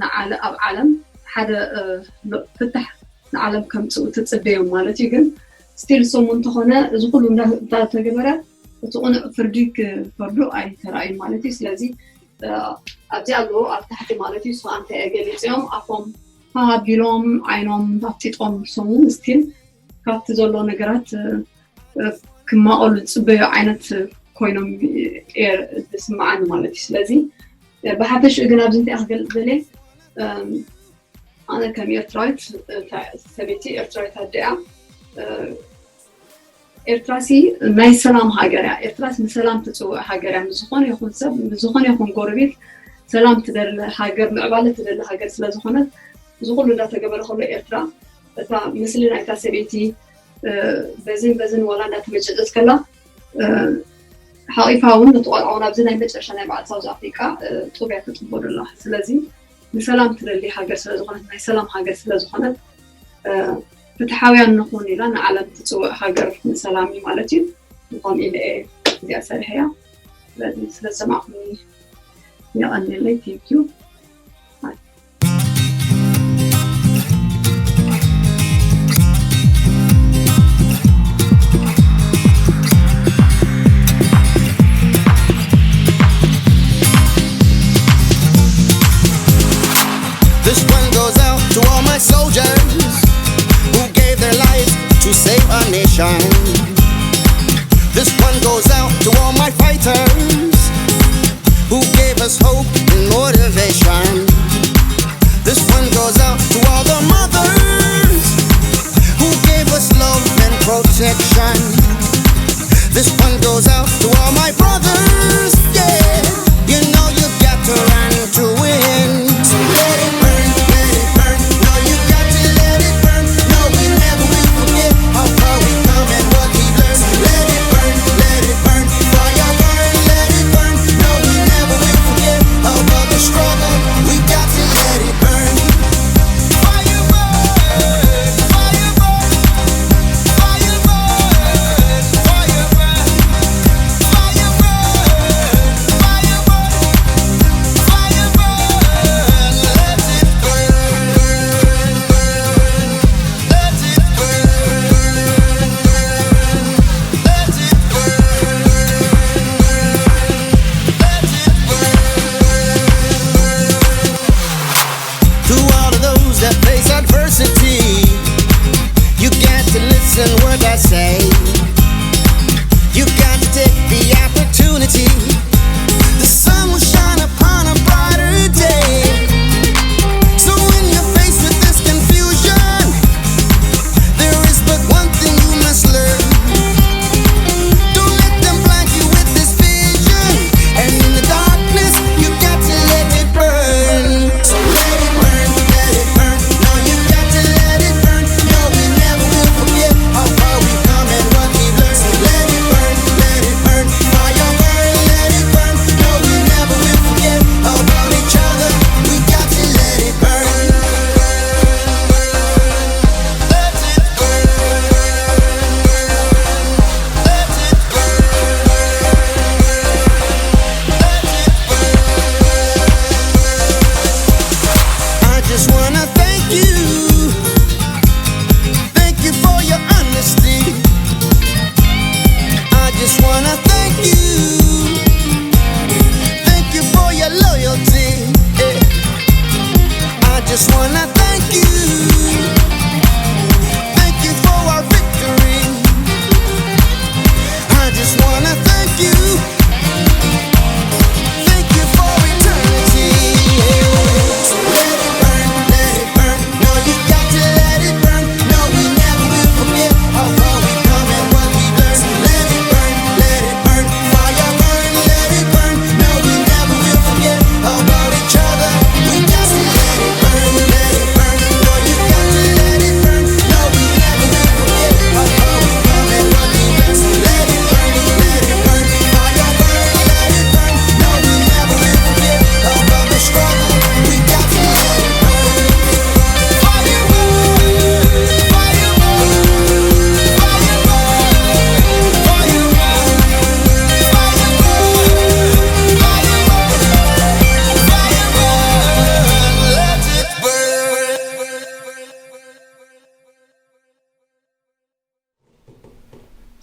ንዓለ ኣብ ዓለም ሓደ ፍታሕ ንዓለም ከምፅኡ ትፅበዮም ማለት እዩ። ግን ስቲል ሰሙ እንተኾነ እዚ ኩሉ እንዳተገበረ እቲ ቁኑዕ ፍርዲ ክፈርዱ ኣይተረኣዩን ማለት እዩ። ስለዚ ኣብዚ ኣለዉ ኣብ ታሕቲ ማለት እዩ። እሱ እንታይ ገሊፅዮም ኣፎም ሃሃቢሎም ዓይኖም ኣፍጢጦም ሰሙ ስቲል ካብቲ ዘሎ ነገራት ክማቐሉ ዝፅበዩ ዓይነት ኮይኖም ዝስምዓኒ ማለት እዩ። ስለዚ ብሓፈሽኡ ግን ኣብዚ እንታይ ክገልፅ ደልየ ኣነ ከም ኤርትራዊት ሰበይቲ ኤርትራዊት ኣደያ ኤርትራሲ ናይ ሰላም ሃገር እያ። ኤርትራስ ንሰላም ትፅውዕ ሃገር እያ። ምስ ዝኾነ ይኹን ሰብ ምስ ዝኾነ ይኹን ጎረቤት ሰላም ትደሊ ሃገር ምዕባለ ትደሊ ሃገር ስለዝኾነት እዚ ኩሉ እንዳተገበረ ከሎ ኤርትራ እታ ምስሊ ናይታ ሰበይቲ በዝን በዝን ዋላ እንዳተመጨጨት ከላ ሓቂፋ እውን ነቲ ቆልዓ እውን ኣብዚ ናይ መጨረሻ ናይ በዓል ሳውዝ ኣፍሪቃ ጡብ እያ ተጥቦ ደላ። ስለዚ ንሰላም ትደሊ ሃገር ስለዝኾነት ናይ ሰላም ሃገር ስለዝኾነት ፍትሓውያን ንኹን ኢላ ንዓለም ትፅውዕ ሃገር ንሰላም እዩ ማለት እዩ። ንኾም ኢለ እየ እዚኣ ሰሪሐያ። ስለዚ ስለዝሰማዕኩኒ የቐንየለይ። Thank you። This one goes out to all my soldiers who gave their lives to save our nation. This one goes out to all my fighters who gave us hope and motivation.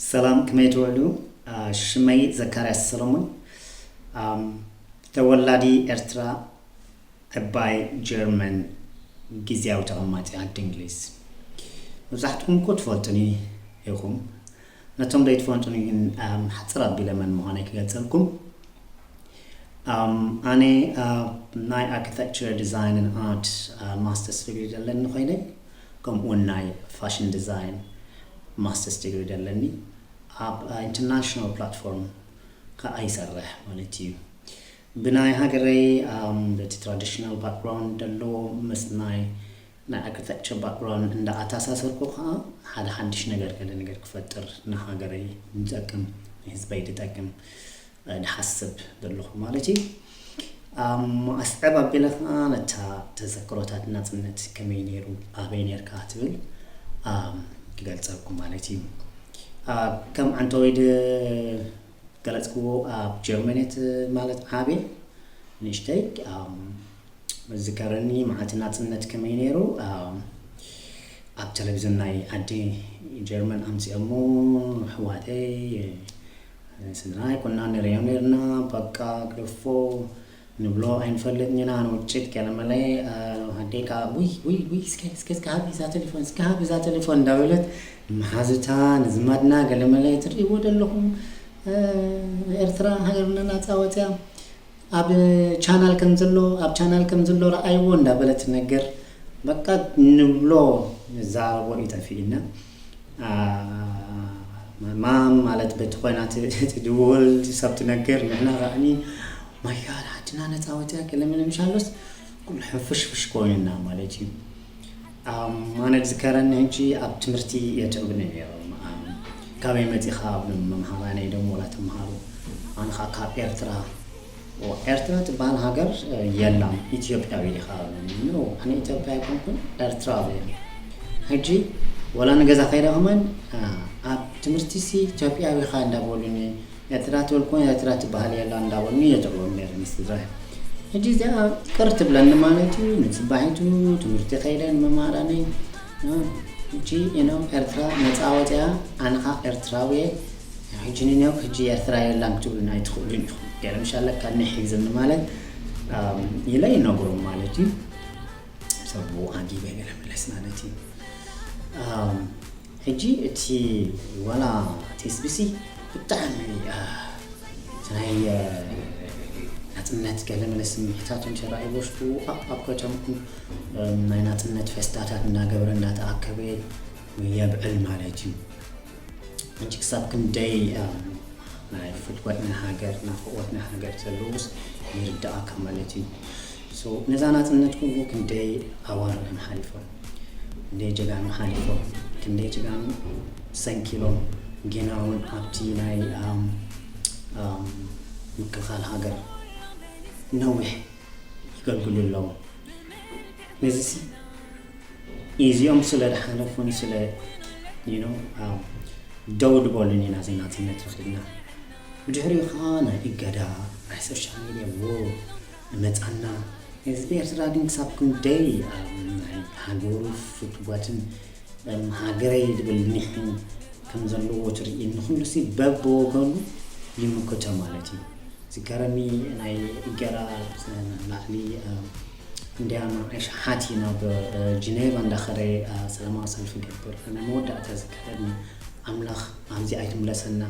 ሰላም፣ ከመይ ትውዕሉ? ሽመይ ዘካርያስ ሰሎሞን፣ ተወላዲ ኤርትራ፣ ዕባይ ጀርመን፣ ግዜያዊ ተቐማጢ ዓዲ እንግሊዝ። መብዛሕትኩም እኮ ትፈልጡኒ ኢኹም። ነቶም ዘይትፈልጡኒ ግን ሓፅር ኣቢለ መን ምዃነይ ክገልፀልኩም። ኣነ ናይ ኣርኪቴክቸር ዲዛይን ን ኣርት ማስተርስ ዲግሪ ዘለኒ ኮይነ፣ ከምኡ እውን ናይ ፋሽን ዲዛይን ማስተርስ ዲግሪ ዘለኒ። ኣብ ኢንተርናሽናል ፕላትፎርም ከዓ ይሰርሕ ማለት እዩ። ብናይ ሃገረይ በቲ ትራዲሽናል ባክግራውንድ ዘለዎ ምስ ናይ ናይ ኣርኪቴክቸር ባክግራውንድ እንዳ ኣተኣሳሰርኩ ከዓ ሓደ ሓድሽ ነገር ገለ ነገር ክፈጥር ንሃገረይ ዝጠቅም ንህዝበይ ዝጠቅም ዝሓስብ ዘለኹ ማለት እዩ። ኣስዕብ ኣቢለ ከዓ ነታ ተዘክሮታት ናፅነት ከመይ ነይሩ ኣበይ ነርካ ትብል ክገልፀልኩም ማለት እዩ። ከም ዓንተወይ ገለፅክዎ ኣብ ጀርመን እየ ማለት ዓብየ ንእሽተይ ዝከረኒ መዓልቲ ናፅነት ከመይ ነይሩ ኣብ ቴሌቪዝን ናይ ዓዲ ጀርመን ኣምፅኦሞ ኣሕዋተይ ስድራይ ኮና ንሪኦ ነርና በቃ ግደፎ ንብሎ ኣይንፈልጥን ኢና ንውጭት ገለመለ ኣዴይ ከዓ ውይ ውይ ውይ እስከ እስከ እስከ ሃቢ እዛ ቴሌፎን እስከ ሃቢ እዛ ቴሌፎን እንዳበለት መሓዙታ ንዝማድና ገለመለ ትርእይዎ ዘለኹም ኤርትራ ሃገርና ናፃ ወፅያ ኣብ ቻናል ከም ዘሎ ኣብ ቻናል ከም ዘሎ ረኣይዎ እንዳበለት ትነግር በቃ ንብሎ ንዛረቦ እዩ ጠፊእና ማም ማለት በቲ ኮይና ትድውል ሰብ ትነግር ንሕና ከዓኒ ማይ ጋድ ዓድና ነፃ ወፅያ ገለመለ ምሻሎስ ኩሉ ሕንፍሽፍሽ ኮይንና ማለት እዩ ኣነ ዝከረኒ ሕጂ ኣብ ትምህርቲ የትዕብኒ ነይሮም ካበይ መፂኻ ብሎም መምሃራነይ ዶም ወላ ተምሃሩ ኣነ ከዓ ካብ ኤርትራ ኤርትራ ትበሃል ሃገር የላን ኢትዮጵያዊ ኢኻ ኣነ ኢትዮጵያ ኣይኮንኩን ኤርትራዊ እየ ሕጂ ወላ ንገዛ ከይደ ከማን ኣብ ትምህርቲ ሲ ኢትዮጵያዊ ኢኻ እንዳበሉኒ ኤርትራ ትብል ኮን ኤርትራ ትበሃል የላ እንዳበሉኒ የጥዕዎም ነይረ ምስ ትግራይ ሕጂ እዚኣ ቅር ትብለኒ ማለት እዩ ንፅባሒቱ ትምህርቲ ከይደ ንመማራኒ ሕጂ ኢኖም ኤርትራ ነፃ ወፅያ ኣንኻ ኤርትራዊ ሕጂ ንኔው ሕጂ ኤርትራ የላን ክትብሉን ኣይትኽእሉን ኢኹም ገለ ምሻለካ ኒሕ ይግዘኒ ማለት ኢለ ይነግሮም ማለት እዩ ሰቡ ዓጊበ ገለ መለስ ማለት እዩ ሕጂ እቲ ዋላ እቲ ስቢሲ ብጣዕሚ ናይ ናፅነት ገለ መለ ስምዒታት እንተረኣዩ ውሽጡ ኣብ ከተምኡ ናይ ናፅነት ፌስታታት እናገበረ እናተኣከበ የብዕል ማለት እዩ ሕጂ ክሳብ ክንደይ ናይ ፍትወት ናይ ሃገር ናፍቆት ናይ ሃገር ዘለውስ ይርዳእካ ማለት እዩ ነዛ ናፅነት ኩሉ ክንደይ ኣዋርሕ እዮም ሓሊፎም ክንደይ ጀጋኑ ሓሊፎም ክንደይ ጀጋኑ ሰንኪሎም ጌና እውን ኣብቲ ናይ ምክልኻል ሃገር ነዊሕ ይገልግሉ ኣለዉ ነዚ እዚኦም ስለ ዝሓለፉን ስለ ደው ዝበሉን ኢና ዜናትነት ረኺብና ብድሕሪኡ ከዓ ናይ እገዳ ናይ ሶሻል ሚድያ ዎ ንመፃና ህዝቢ ኤርትራ ግን ክሳብ ክንደይ ናይ ሃገሩ ፍትወትን ሃገረይ ዝብል ኒሕን ከም ዘለዎ ትርኢ ንኩሉ ሲ በብወገኑ ይምክቶ ማለት እዩ ዝገረሚ ናይ እገራ ላዕሊ እንዲያና ኣሽሓት ናብ ጅኔቫ እንዳኸደ ሰላማዊ ሰልፊ ገብር ናይ መወዳእታ ዝከደኒ ኣምላኽ ኣብዚ ኣይትምለሰና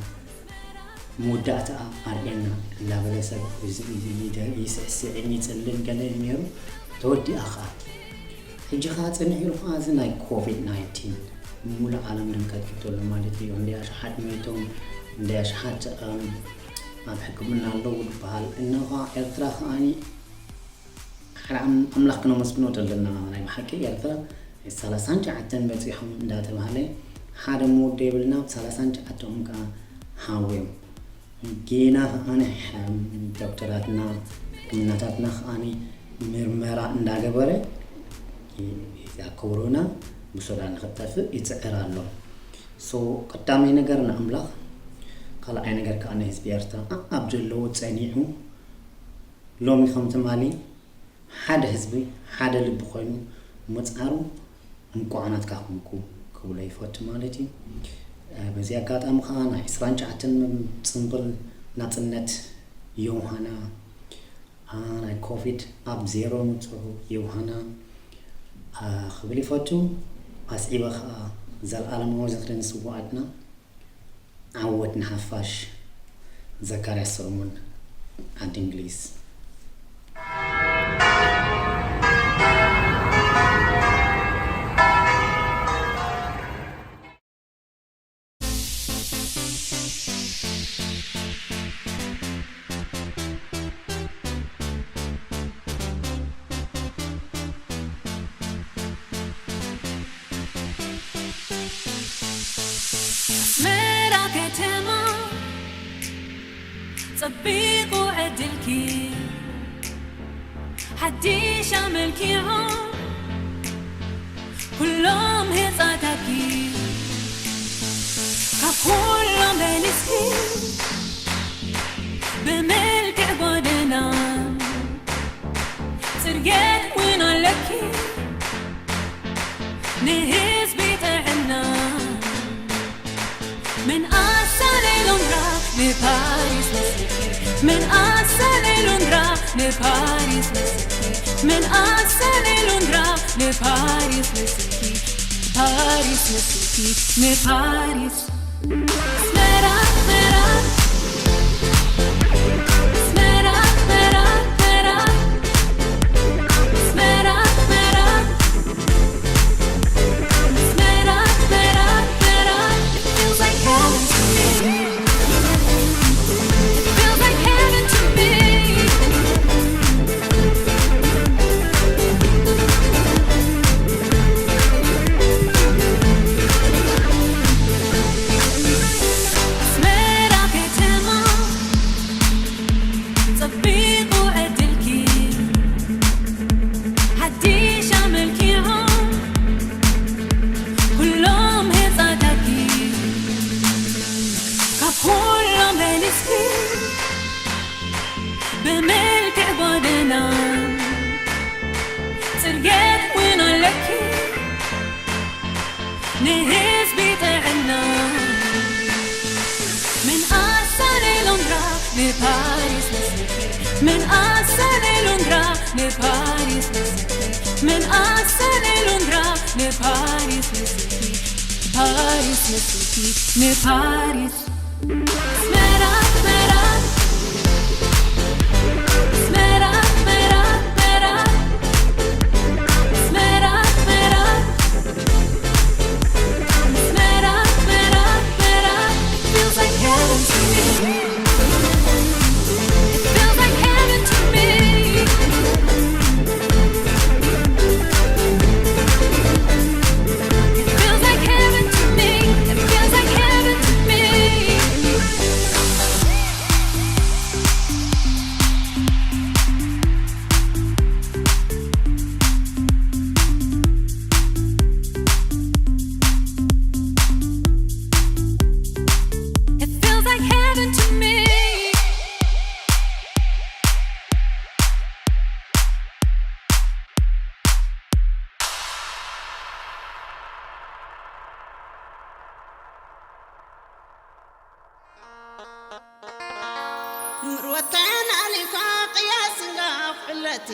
መወዳእታ ኣርእየና እንዳበለ ሰብ ይስዕስዕን ይፅልን ገለ ነይሩ ተወዲኣ ከዓ ሕጂ ከዓ ፅንሕ ኢሉ ከዓ እዚ ናይ ኮቪድ ናይንቲን ሙሉእ ዓለም ድምቀት ክብተሉ ማለት እዩ እንደ ኣሽሓት ሞይቶም እንደ ኣሽሓት ኣብ ሕክምና ኣለዉ ዝበሃል እነኳ ኤርትራ ከዓኒ ሓደ ኣምላኽ ክነመስግኖ ዘለና ናይ ብሓቂ ኤርትራ ሰላሳን ሸዓተን በፂሖም እንዳተባሃለ ሓደ ምወደ የብልና ሰላሳን ሸዓተኦም ከዓ ሃወዮም ጌና ከዓኒ ዶክተራትና ሕክምናታትና ከዓኒ ምርመራ እንዳገበረ እዛ ኮሮና ብሶዳ ንክጠፍእ ይፅዕር ኣሎ ሶ ቀዳማይ ነገር ንኣምላኽ ካልኣይ ነገር ከዓ ንህዝቢ ኤርትራ ኣብ ዘለዎ ፀኒዑ ሎሚ ከም ትማሊ ሓደ ህዝቢ ሓደ ልቢ ኮይኑ ምፅዓሩ እንቋዕ ናትካ ኮንኩ ክብሎ ይፈቱ ማለት እዩ በዚ ኣጋጣሚ ኸዓ ናይ ዕስራን ትሽዓተን ጽንብል ናጽነት ዮሃና፣ ኣ፣ ናይ ኮቪድ ኣብ ዜሮ ምጽኡ ዮሃና፣ ኣ፣ ክብል ይፈቱ። ኣስዒበ ኸዓ ዘልኣለማዊ ዝኽሪ ንስውኣትና፣ ዓወት ንሓፋሽ። ዘካርያስ ሰሎሞን፣ ዓዲ እንግሊዝ። ኣስመራ ከተማ ጸቢቑ ዕድልኪ፣ ሓድሽ ኣመልኪዖም ኩሎም ህጻታትኪ። ካብ ኩሎም በሊስኪ፣ ብመልክዕ ጎደና ጽርግያት እውን ኣለኪ፣ ንህዝቢ ጥዕና። ምን ኣሳለይ ሎንድራ ንፓሪስ መስልኪ፣ ምን ኣሳለይ ሎንድራ ንፓሪስ መስልኪ፣ ምን ኣሳለይ ሎንድራ ንፓሪስ መስልኪ፣ ፓሪስ መስልኪ፣ ንፓሪስ። ኣስመራ፣ ኣስመራ፣ ኣስመራ፣ ኣስመራ፣ ኣስመራ፣ ኣስመራ፣ ኣስመራ፣ ኣስመራ፣ ኣስመራ፣ ኣስመራ። It feels like heaven to me. It feels like heaven to me. ኣስመራ ከተማ ጸቢቑ ዕድልኪ፣ ሓድሽ ኣመልኪዖም ኩሎም ህጻታትኪ፣ ካብ ኩሎም በሊስኪ፣ ብመልክዕ ጎደና ጽርግያት እውን ኣለኪ፣ ንህዝቢ ጥዕና። ምን ኣሳለይ ሎንድራ ንፓሪስ መስልኪ፣ ምን ኣሳለይ ሎንድራ ንፓሪስ መስልኪ፣ ምን ኣሳለይ ሎንድራ ንፓሪስ መስልኪ፣ ፓሪስ መስልኪ፣ ንፓሪስ። ኣስመራ፣ ኣስመራ፣ ኣስመራ፣ ኣስመራ፣ ኣስመራ፣ ኣስመራ፣ ኣስመራ፣ ኣስመራ፣ ኣስመራ፣ ኣስመራ። It feels like heaven to me. It feels like heaven to me. It feels like heaven to me. It feels like heaven to me. It feels like heaven to me. ንምርወታን ኣሊኳ ቅያስ እንጋ ፍዕለቲ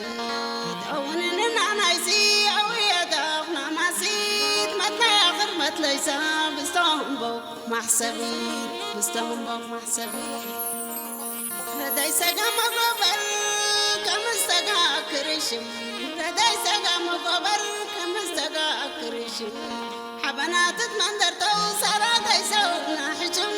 ተውንንና ናይሲ ኣውየታ ኩናማሲት መትናያ ክርመት ለይሳ ብዝተወንቦ ማሕሰቢ ብዝተወንቦ ማሕሰቢ ረዳይ ሰጋ መጎበር ከም ዝተጋ ክርሽም ረዳይ ሰጋ መጎበር ከም ዝተጋ ክርሽም ሓበናትት መንደርተው ሰራገይ ሰውትና ሕጅም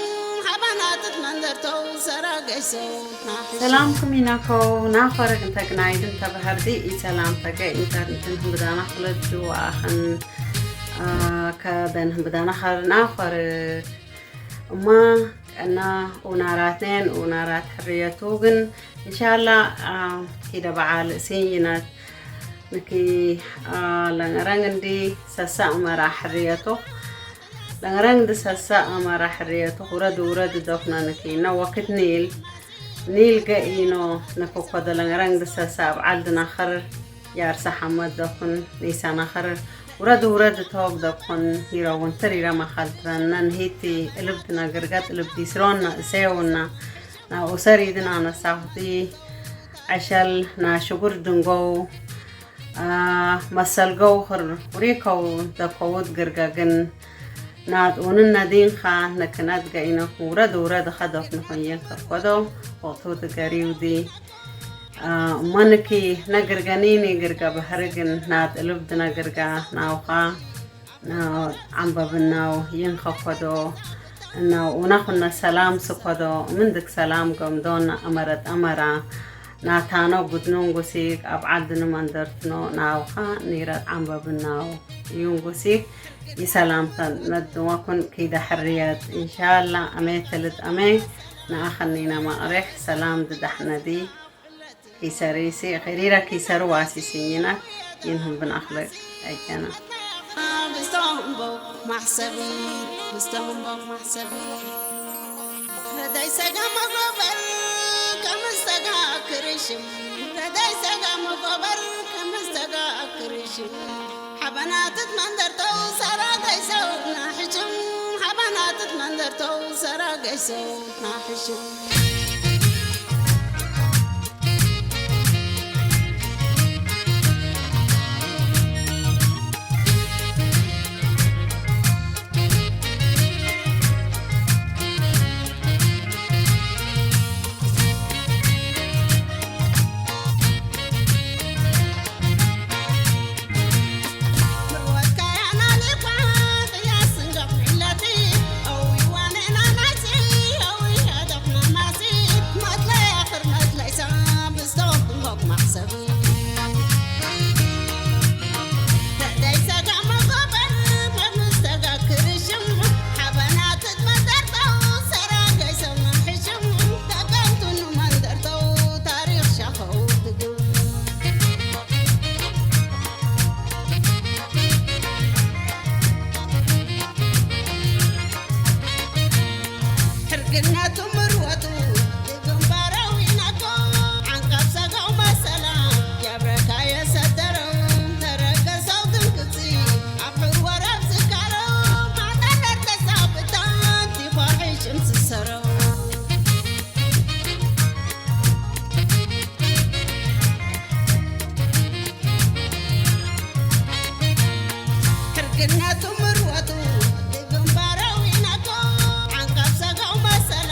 ሓበናትት መንደርተው ሰራገይ ሰውትና ሕጅም ሰላምኩም ይነከው ናኸርግ እንተግናይድ እንተብሀርዲ ኢሰላም ተገ ኢንተርንትን ህምብዳና ክለድ ወኣኸን ከበን ህምብዳና ኸርና ኸርግ እማ ቀና ኡናራትኔን ኡናራት ሕርየቱ ግን እንሻላ ኪደ በዓል ሲይነት ንኪ ለንረንግ እንዲ ሰሳ እመራ ሕርየቱ ለንረንግ እንዲ ሰሳ እመራ ሕርየቱ ውረድ ውረድ ዶፍና ንኪ ነወክት ኒል ኒል ገኢኖ ንክኮደ ለንረንግ እንዲ ሰሳ ኣብ ዓልድ ናኸር ያርሳ ሓመድ ዶፍን ኒሳ ናኸር ውረድ ውረድ ተወግደ ኮን ሂረውን ተሪረ ማኻልትረን ነንሂቲ እልብትና ግርጋጥ እልብቲ ስሮና እሰየውና ናብኡ ሰሪድና ነሳኹቲ ዕሸል ናሽጉር ድንጎው መሰልገው ኽር ውሪከው ደከውት ግርገግን ናጥኡንን ነዲንኻ ነክነት ገኢነኹ ውረድ ውረድ ኸዶፍ ንኾየን ከኮዶ ወቅቱ ትገሪውዲ እሞንኪ ነግርገኒኒ ግርጋ ባህርግን ናጥልብድ ነግርጋ ናውኻ ዓምበብናው ይንኸኮዶ እናው ኡናኹነ ሰላም ስኮዶ ምንድክ ሰላም ገምዶን ኣመረ ጠመራ ናታኖ ጉድኑን ጉሲክ ኣብ ዓድኑ መንደርትኖ ናውኻ ኒረት ዓምበብናው ዩንጉሲክ ይሰላምተን ነድወኩን ኪደ ሕርየት እንሻላ ኣሜ ተልድ ኣሜ ንኣኸኒና መቕሬሕ ሰላም ድዳሕነዲ ኪሰሪሲ ኺሪረ ኪሰሩ ዋሲሲኝና ይንሁም ብንኣኽለቅ ኣይገና ብስተምቦ ማሕሰቢ ብስተምቦ ማሕሰቢ ረዳይ ሰጋ መጎበር ከም ዝተጋ ክርሽም ረዳይ ሰጋ መጎበር ከም ዝተጋ ክርሽም ሓበናትት መንደርተው ሰራገይ ሰው ናሕሽም ሓበናትት መንደርተው ሰራገይ ሰው ናሕሽም ሕርግነቱ ምርወቱ ብግንባረው ይነኮ ዓንቀብ ሰጋው መሰላ የብረካ የሰደረው ተረገሰው ድንክፂ ኣብ ሕወረብ ዝካረው ማጠረር ተሳብታን ቲኳሒሽም ዝሰረው ሕርግነቱ ምርወቱ ብግንባረው ይነኮ ዓንቀብ ሰጋው መሰላ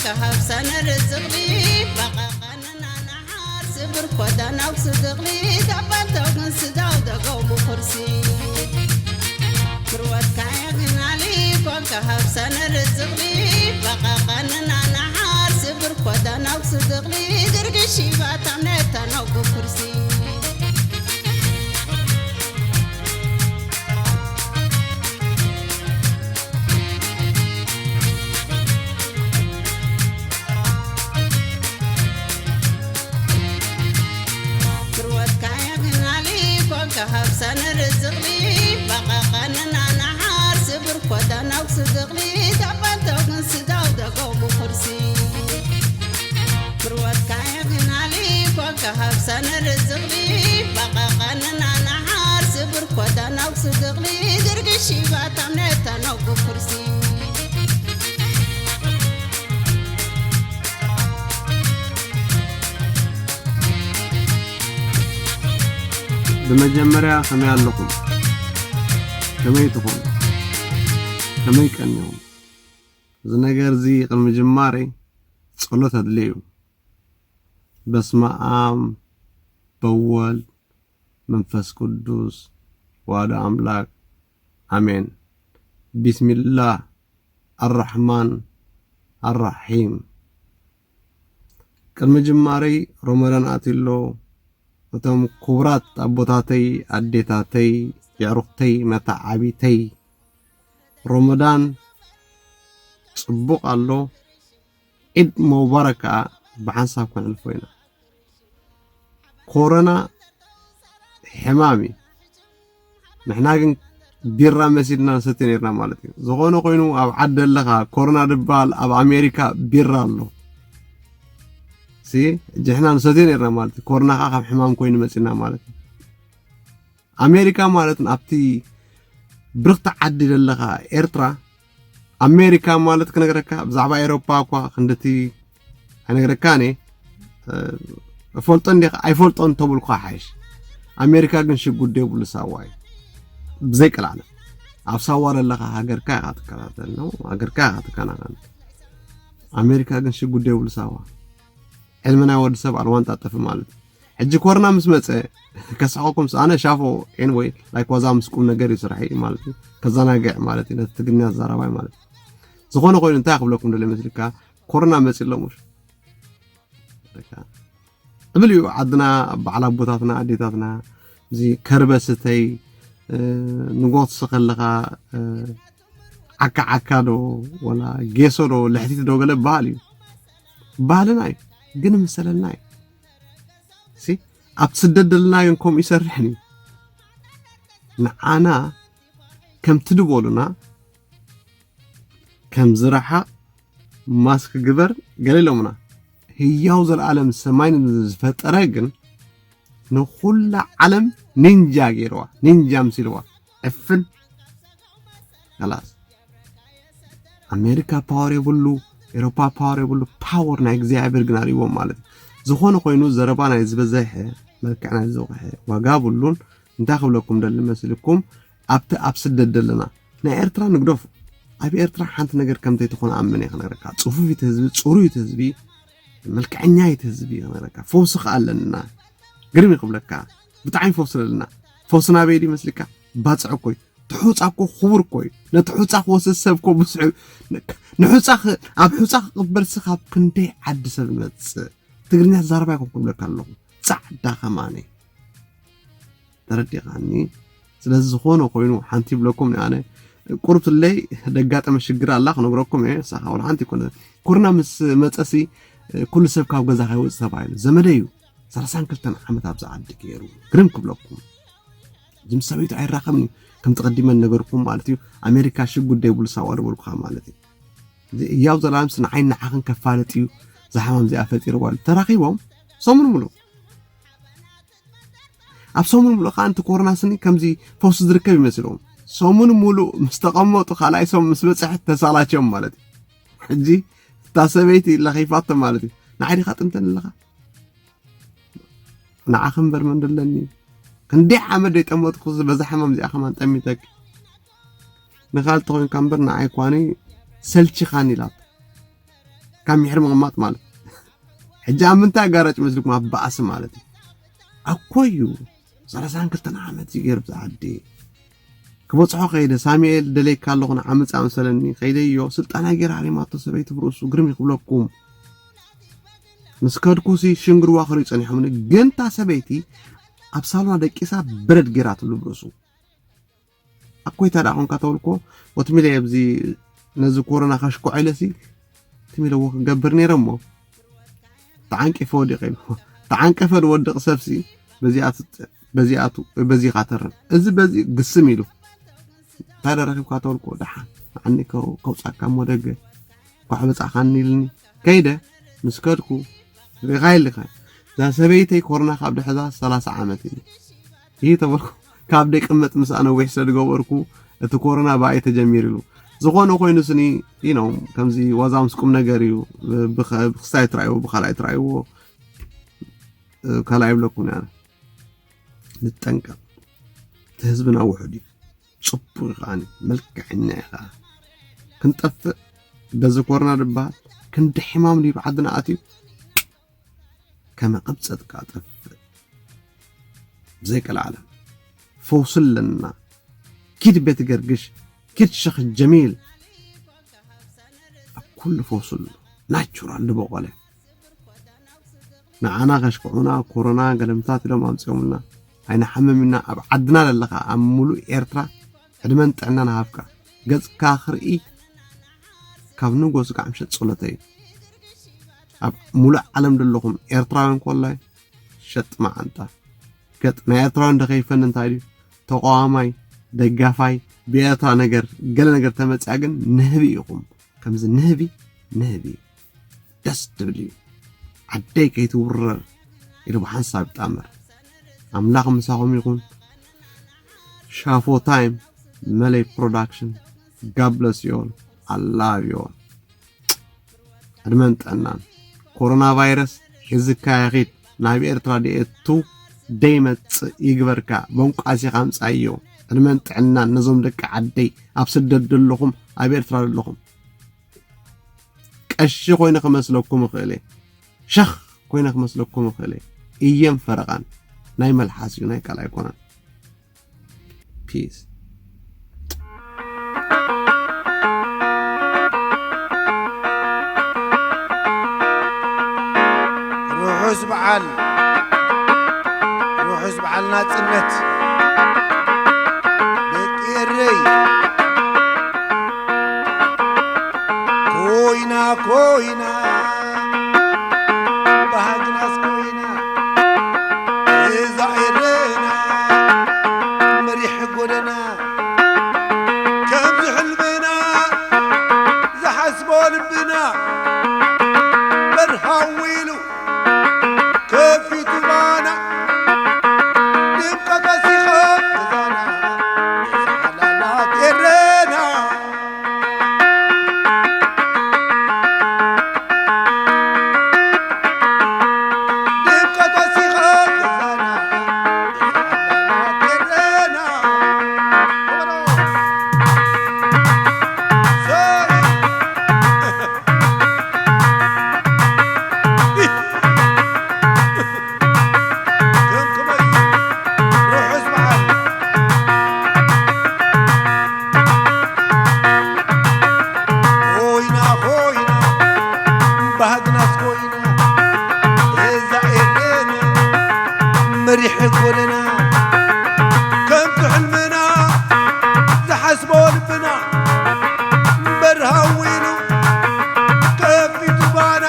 كهف سنة رزقلي بقى قننا نحار سبر كودا نوك صدقلي دبان توكن سداو دقو مخرسي مروت كايا غنالي كون كهف سنة رزقلي بقى قننا نحار سبر كودا نوك صدقلي قرقشي باتم نتا نوك كرسي كروتكايا غنالي كونك هبسن رزقلي بقاقننا نحار سبر كودنا وصدقلي دبنتو من سداو دقو مخرسي كروتكايا غنالي كونك هبسن رزقلي بقاقننا نحار سبر كودنا وصدقلي درقشي باتمنتا نوكو كرسي ብመጀመርያ ከመይ ኣለኹም? ከመይ ትኾኑ? ከመይ ቀኒኹም? እዚ ነገር እዚ ቅድሚ ጅማረይ ጸሎት ኣድልዩ። በስመ ኣብ በወልድ መንፈስ ቅዱስ ዋዶ ኣምላክ ኣሜን። ቢስሚላህ ኣራሕማን ኣራሒም። ቅድሚ ጅማረይ ሮመዳን ኣትዩ ኣሎ። እቶም ክቡራት ኣቦታተይ፣ ኣዴታተይ፣ የዕሩኽተይ፣ መተዓቢተይ፣ ሮመዳን ጽቡቕ ኣሎ። ዒድ መባረክ ከኣ ብሓንሳብ ከነሕልፎ ኢና። ኮሮና ሕማም እዩ። ንሕና ግን ቢራ መሲልና ንሰትዮ ነርና ማለት እዩ። ዝኾነ ኮይኑ ኣብ ዓዲ ኣለኻ ኮሮና ድበሃል ኣብ ኣሜሪካ ቢራ ኣሎ። ሲ ሕጂ ንሕና ንሰትዮ ነርና ማለት እዩ። ኮሮና ከኣ ካብ ሕማም ኮይኑ መጺና ማለት እዩ። ኣሜሪካ ማለት ኣብቲ ብርኽቲ ዓዲ ዘለኻ ኤርትራ ኣሜሪካ ማለት ክነግረካ ብዛዕባ ኤሮፓ እኳ ክንድቲ ኣይነግረካን እየ። እፈልጦ እንዲኻ ኣይፈልጦን ተብልኳ ሓይሽ። ኣሜሪካ ግን ሽጉድ የብሉ ሳዋ እዩ። ብዘይ ቀላዕለ ኣብ ሳዋ ዘለኻ ሃገርካ ኢኻ ትከታተል ነው፣ ሃገርካ ኢኻ ትከናኸን። ኣሜሪካ ግን ሽጉድ የብሉ ሳዋ። ሕልሚ ናይ ወዲ ሰብ ኣልዋን ጣጠፊ ማለት እዩ። ሕጂ ኮሮና ምስ መጸ ከስሐቁኩም ኣነ ሻፎ ኤንወይ ላይክ ዋዛ ምስ ቁም ነገር እዩ ስራሕ ማለት እዩ። ከዘናግዕ ማለት እዩ ነቲ ትግርኛ ዘራባይ ማለት እዩ። ዝኾነ ኮይኑ እንታይ ክብለኩም ደለ መስልካ ኮሮና መጺ ኣሎ ሙሽ እብል እዩ ዓድና በዓል ኣቦታትና ኣዴታትና እዚ ከርበስተይ ንጎትስ ከለኻ ዓካ ዓካ ዶ ወላ ጌሶ ዶ ልሕቲት ዶ ገለ በሃል እዩ ባህልና እዩ ግን ምሰለና እዩ። ሲ ኣብቲ ስደት ደለና ግን ከምኡ ይሰርሕን እዩ። ንዓና ከምቲ ድበሉና ከም ዝረሓቕ ማስክ ግበር ገለ ኢሎምና። ህያው ዘለኣለም ሰማይን ዝፈጠረ ግን ንኹላ ዓለም ኒንጃ ገይርዋ፣ ኒንጃ ምሲልዋ። ዕፍን ከላስ ኣሜሪካ ፓወር የብሉ፣ ኤሮፓ ፓወር የብሉ። ፓወር ናይ እግዚኣብሔር ግን ኣርእዎም ማለት እዩ። ዝኾነ ኮይኑ ዘረባ ናይ ዝበዘሐ መልክዕ ናይ ዝወቅሐ ዋጋ ብሉን። እንታይ ክብለኩም ደሊ መስልኩም ኣብቲ ኣብ ስደት ደለና ናይ ኤርትራ ንግደፉ። ኣብ ኤርትራ ሓንቲ ነገር ከምተይ ትኾነ ኣምን እየ ክነግረካ። ጽፉፊት ህዝቢ፣ ጽሩይት ህዝቢ፣ መልክዐኛይት ህዝቢ ክነግረካ። ፈውሲ ከኣ ኣለና። ግርም ይኽብለካ። ብጣዕሚ ፈውሲ ኣለና። ፈውሲ ናበይ ድዩ መስልካ? ባጽዕ እኮ እዩ። እቲ ሑጻ እኮ ክቡር እኮ እዩ። ነቲ ሑጻ ክወስድ ሰብ እኮ ብዙሕ እዩ። ንሑጻ ክ-፣ ኣብ ሑጻ ክቕበል ስኻብ ክንደይ ዓዲ ሰብ ይመጽእ። ትግርኛ ተዛረባ ኣይኮንኩን እብለካ ኣለኹ። ጻዕዳ ከማኒ። ተረዲኻኒ? ስለዚ ዝኾነ ኮይኑ ሓንቲ ይብለኩም ኣነ ቁርብትለይ ደጋጠመ ሽግር ኣላ ክነግረኩም እየ። ንሳኻ ወላ ሓንቲ ይኮነ። ኮሮና ምስ መጸሲ ኩሉ ሰብ ካብ ገዛ ከይወጽእ ተባሂሉ። ዘመደይ እዩ። ሰላሳን ክልተን ዓመት ኣብዚ ዓዲ ገይሩ። ግርም ክብለኩም። እዚ ምስ ሰበይቱ ኣይራኸብን እዩ። ከምቲ ቀዲመ ነገርኩም ማለት እዩ። ኣሜሪካ ሽጉድ ደይብሉ ሳዋ ደበልኩኻ ማለት እዩ። እዚ እያው ዘላለምስ ንዓይ ንዓኽን ከፋልጥ እዩ። እዛ ሕማም እዚኣ ፈጢርዋ። ተራኺቦም ሰሙን ሙሉእ። ኣብ ሰሙን ሙሉእ ከዓንቲ ኮሮና ስኒ ከምዚ ፈውሲ ዝርከብ ይመስሎም። ሰሙን ሙሉእ ምስ ተቐመጡ ካልኣይ ሰሙን ምስ በጽሐት ተሳላችዮም ማለት እዩ። ሕጂ እታ ሰበይቲ ለኺፋቶ ማለት እዩ። ንዓይ ዲኻ ጥምተን ኣለኻ? ንዓኺ እምበር መን ደለኒ? ክንደይ ዓመት ደይጠመጥኩ በዛ ሕማም እዚኣ ከማን ጠሚተኪ። ንኻልእ ተኾይንካ እምበር ንዓይ እኳኒ ሰልቺኻኒ ኢላቶ። ካብ ምሕር ምቕማጥ ማለት። ሕጂ ኣብ ምንታይ ኣጋራጭ መስልኩም? ኣብ ባእሲ ማለት እዩ። ኣኮዩ ሰላሳን ክልተን ዓመት እዩ ገይሩ ብዛ ዓዲ። ክበጽሖ ከይደ፣ ሳሙኤል ደለይካ ኣለኹ ንዓመጻ መሰለኒ፣ ከይደዮ፣ ስልጣና ገይራ ሃሪማቶ ሰበይቲ ብርእሱ፣ ግርም ይኽብለኩም። ምስ ከድኩሲ ሽንግርዋ ክሪኡ ጸኒሖምኒ፣ ግን እታ ሰበይቲ ኣብ ሳሎና ደቂሳ በረድ ገይራትሉ ብርእሱ። ኣኮይታ ደኣ ኾንካ ተበልኮ፣ ወትሚለ ኣብዚ ነዚ ኮሮና ከሽኩዖ ኢለሲ፣ ትም ኢለዎ ክገብር ነይረ እሞ፣ ተዓንቂፈ ወዲቐ ኢሉ። ተዓንቀፈ ዝወድቕ ሰብሲ፣ በዚኣቱ፣ በዚኣቱ፣ በዚ ካተርም። እዚ በዚ ግስም ኢሉ። እንታይ ደረኺብካ ተበልኮ፣ ደሓን፣ ንዓኒ ከው-፣ ከውጻካ እሞ ደገ፣ ኳሕ በጻኻኒ ኢልኒ። ከይደ፣ ምስ ከድኩ፣ ርኢኻ ኢልካ። እዛ ሰበይተይ ኮሮና ካብ ድሕዛ ሰላሳ ዓመት እዩ። ይህ ተበልኩ፣ ካብ ደይቅመጥ ምስኣ ነዊሕ ስለ ዝገበርኩ፣ እቲ ኮሮና ብኣይ ተጀሚሩ ኢሉ። ዝኾነ ኮይኑ ስኒ፣ you know፣ ከምዚ ዋዛ ምስ ቁም ነገር እዩ። ብኸ-፣ ብክስታይ ትረኣይዎ፣ ብኻልኣይ ትረኣይዎ፣ እ፣ ካልኣይ ይብለኩም ኣነ። ንጠንቀቕ። እቲ ህዝብና ውሑድ እዩ። ጽቡቕ እዩ ከኣኒ፣ መልክዐኛ እዩ ከኣ። ክንጠፍእ በዚ ኮሮና ዝበሃል ክንዲ ሕማም ድዩ ብዓድና ኣትዩ? ከመ ቅብጸት ከኣ ጠፍእ። ብዘይቀልዓለም። ፈውሲ ኣለና። ኪድ ቤት ገርግሽ፣ ኪድ ሸኽ ጀሚል። ኣብ ኩሉ ፈውሲ ኣሎ። ናቹራል ዝበቖለ። ንዓና ከሽክዑና፣ ኮሮና ገለምታት ኢሎም ኣምጺኦምልና። ኣይንሓምም ኢና። ኣብ ዓድና ዘለኻ፣ ኣብ ሙሉእ ኤርትራ፣ ዕድመን ጥዕናን ሃብካ። ገጽካ ክርኢ ካብ ንጎ ስጋዕ ምሸት ጸሎተይ እዩ። ኣብ ሙሉእ ዓለም ዘለኹም ኤርትራውያን ኮላይ ሸጥ መዓንጣ። ገጥ ናይ ኤርትራውያን ደኸይፈኒ እንታይ ድዩ? ተቃዋማይ፣ ደጋፋይ፣ ብኤርትራ ነገር፣ ገለ ነገር ተመጽያ ግን ንህቢ ኢኹም። ከምዚ ንህቢ፣ ንህቢ። ደስ ትብል እዩ። ዓደይ ከይትውረር ኢሉ ብሓንሳብ ይጣመር። ኣምላኽ ምሳኹም ይኹን። ሻፎ ታይም፣ መለይ ፕሮዳክሽን፣ God bless you all. I love you all. ዕድመን ጥዕናን። ኮሮና ቫይረስ ሒዝካ ይኺድ፣ ናብ ኤርትራ ደየቱ ደይመጽእ ይግበርካ። ቦንቋሲኻ ኣምጻዮ። ዕድመን ጥዕናን ነዞም ደቂ ዓደይ ኣብ ስደት ዘለኹም፣ ኣብ ኤርትራ ዘለኹም። ቀሺ ኮይነ ክመስለኩም እኽእል እየ። ሸኽ ኮይነ ክመስለኩም እኽእል እየ። እየን ፈረቓን ናይ መልሓስ እዩ፣ ናይ ቃል ኣይኮነን። ፒስ። ርሑስ በዓል፣ ርሑስ በዓል ናጽነት ደቂ ኤረይ። ኮይና ኮይና ባህግናስ ኮይና እዛ ኤረና መሪሕ ጎደና ከምዚ ሕልምና ዝሓስቦ ልብና በርሃው ኢሉ ከፊቱ ባና ድምቀት ወሲኸ ገዛና ሓላላት ኤረና። ርሑስ በዓል። ኮይና ኮይና ባህግናስ ኮይና እዛ ኤደን መሪሕ ጎደና ከምቲ ሕልምና ዝሓስቦ ልብና በርሃው ኢሉ ከፊቱ ባና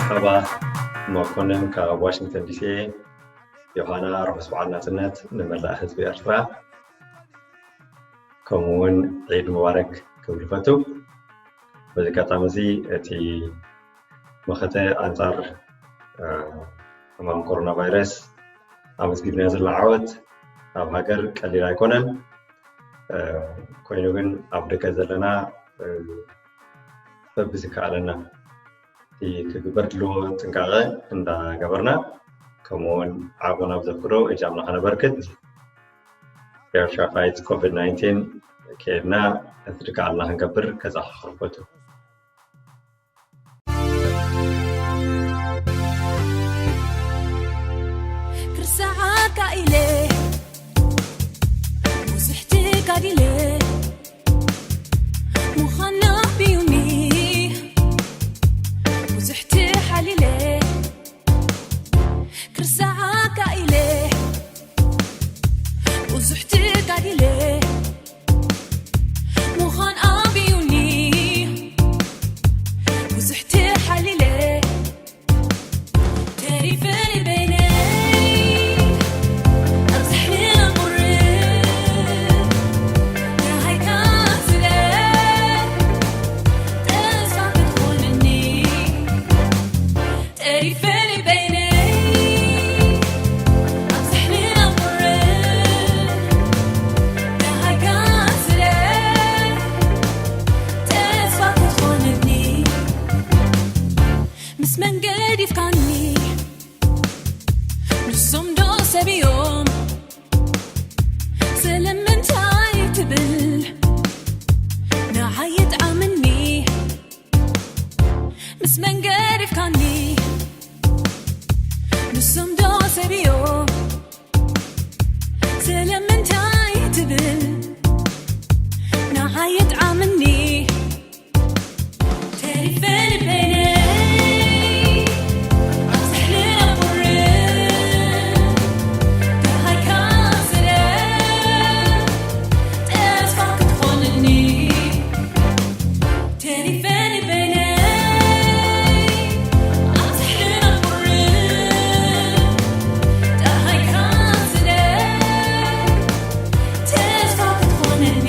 መርሓባ፣ መኮነን ካብ ዋሽንግተን ዲሲ። ዮሃና፣ ርሑስ በዓል ናጽነት ንመላእ ህዝቢ ኤርትራ፣ ከምኡ እውን ዒድ ሙባረክ ክብል ይፈቱ። በዚ ኣጋጣሚ እዚ እቲ መኸተ ኣንጻር፣ እ፣ ሕማም ኮሮና ቫይረስ ኣመዝጊብናዮ ዘለና ዓወት ኣብ ሃገር ቀሊል ኣይኮነን። እ፣ ኮይኑ ግን ኣብ ደገ ዘለና፣ እ፣ በብዝከኣለና እቲ ክግበር ድልዎ ጥንቃቐ እንዳገበርና፣ ከምኡ እውን ዓቕምና ብዘፍቅዶ እጃምና ከነበርክት፣ ኤርትራ ፋይት ኮቪድ ናይንቲን ከይድና እቲ ድከኣልና ክንገብር ከዘኻኽር ፈቱ። ክርሳዓካ ኢለ ብዙሕ ትጋዲለ ምዃና ብዩኒ ብዙሕ ትሓሊለ ክርሳዓካ ኢለ ብዙሕ ትጋዲለ ምዃን ኣብዩኒ ብዙሕ ትሓሊለ ተሪፈ ንበይነይ ኣብ ሳሕልን ኣብ ቁርን ደሃይካ ስለ ተስፋ ክትኾነኒ ተሪፈ ንበይነይ ኣብ ሳሕልን ኣብ ቁርን ደሃይካ ስለ ተስፋ ክትኾነኒ ምስ መን ገዲፍካኒ ንሶም ዶ ሰብ እዮም ስለምንታይ ትብል ንዓይ የጥዓመኒ ምስ መን ገዲፍካኒ ንሶም ዶ ሰብ እዮም ስለምንታይ ትብል ንዓይ የጥዓመኒ ተሪፈ ንበይነይ ኣብ ሳሕልን ኣብ ቁርን ደሃይካ ስለ ተስፋ ክትኾነኒ ተሪፈ ንበይነይ ኣብ ሳሕልን ኣብ ቁርን ደሃይካ ስለ ተስፋ ክትኾነኒ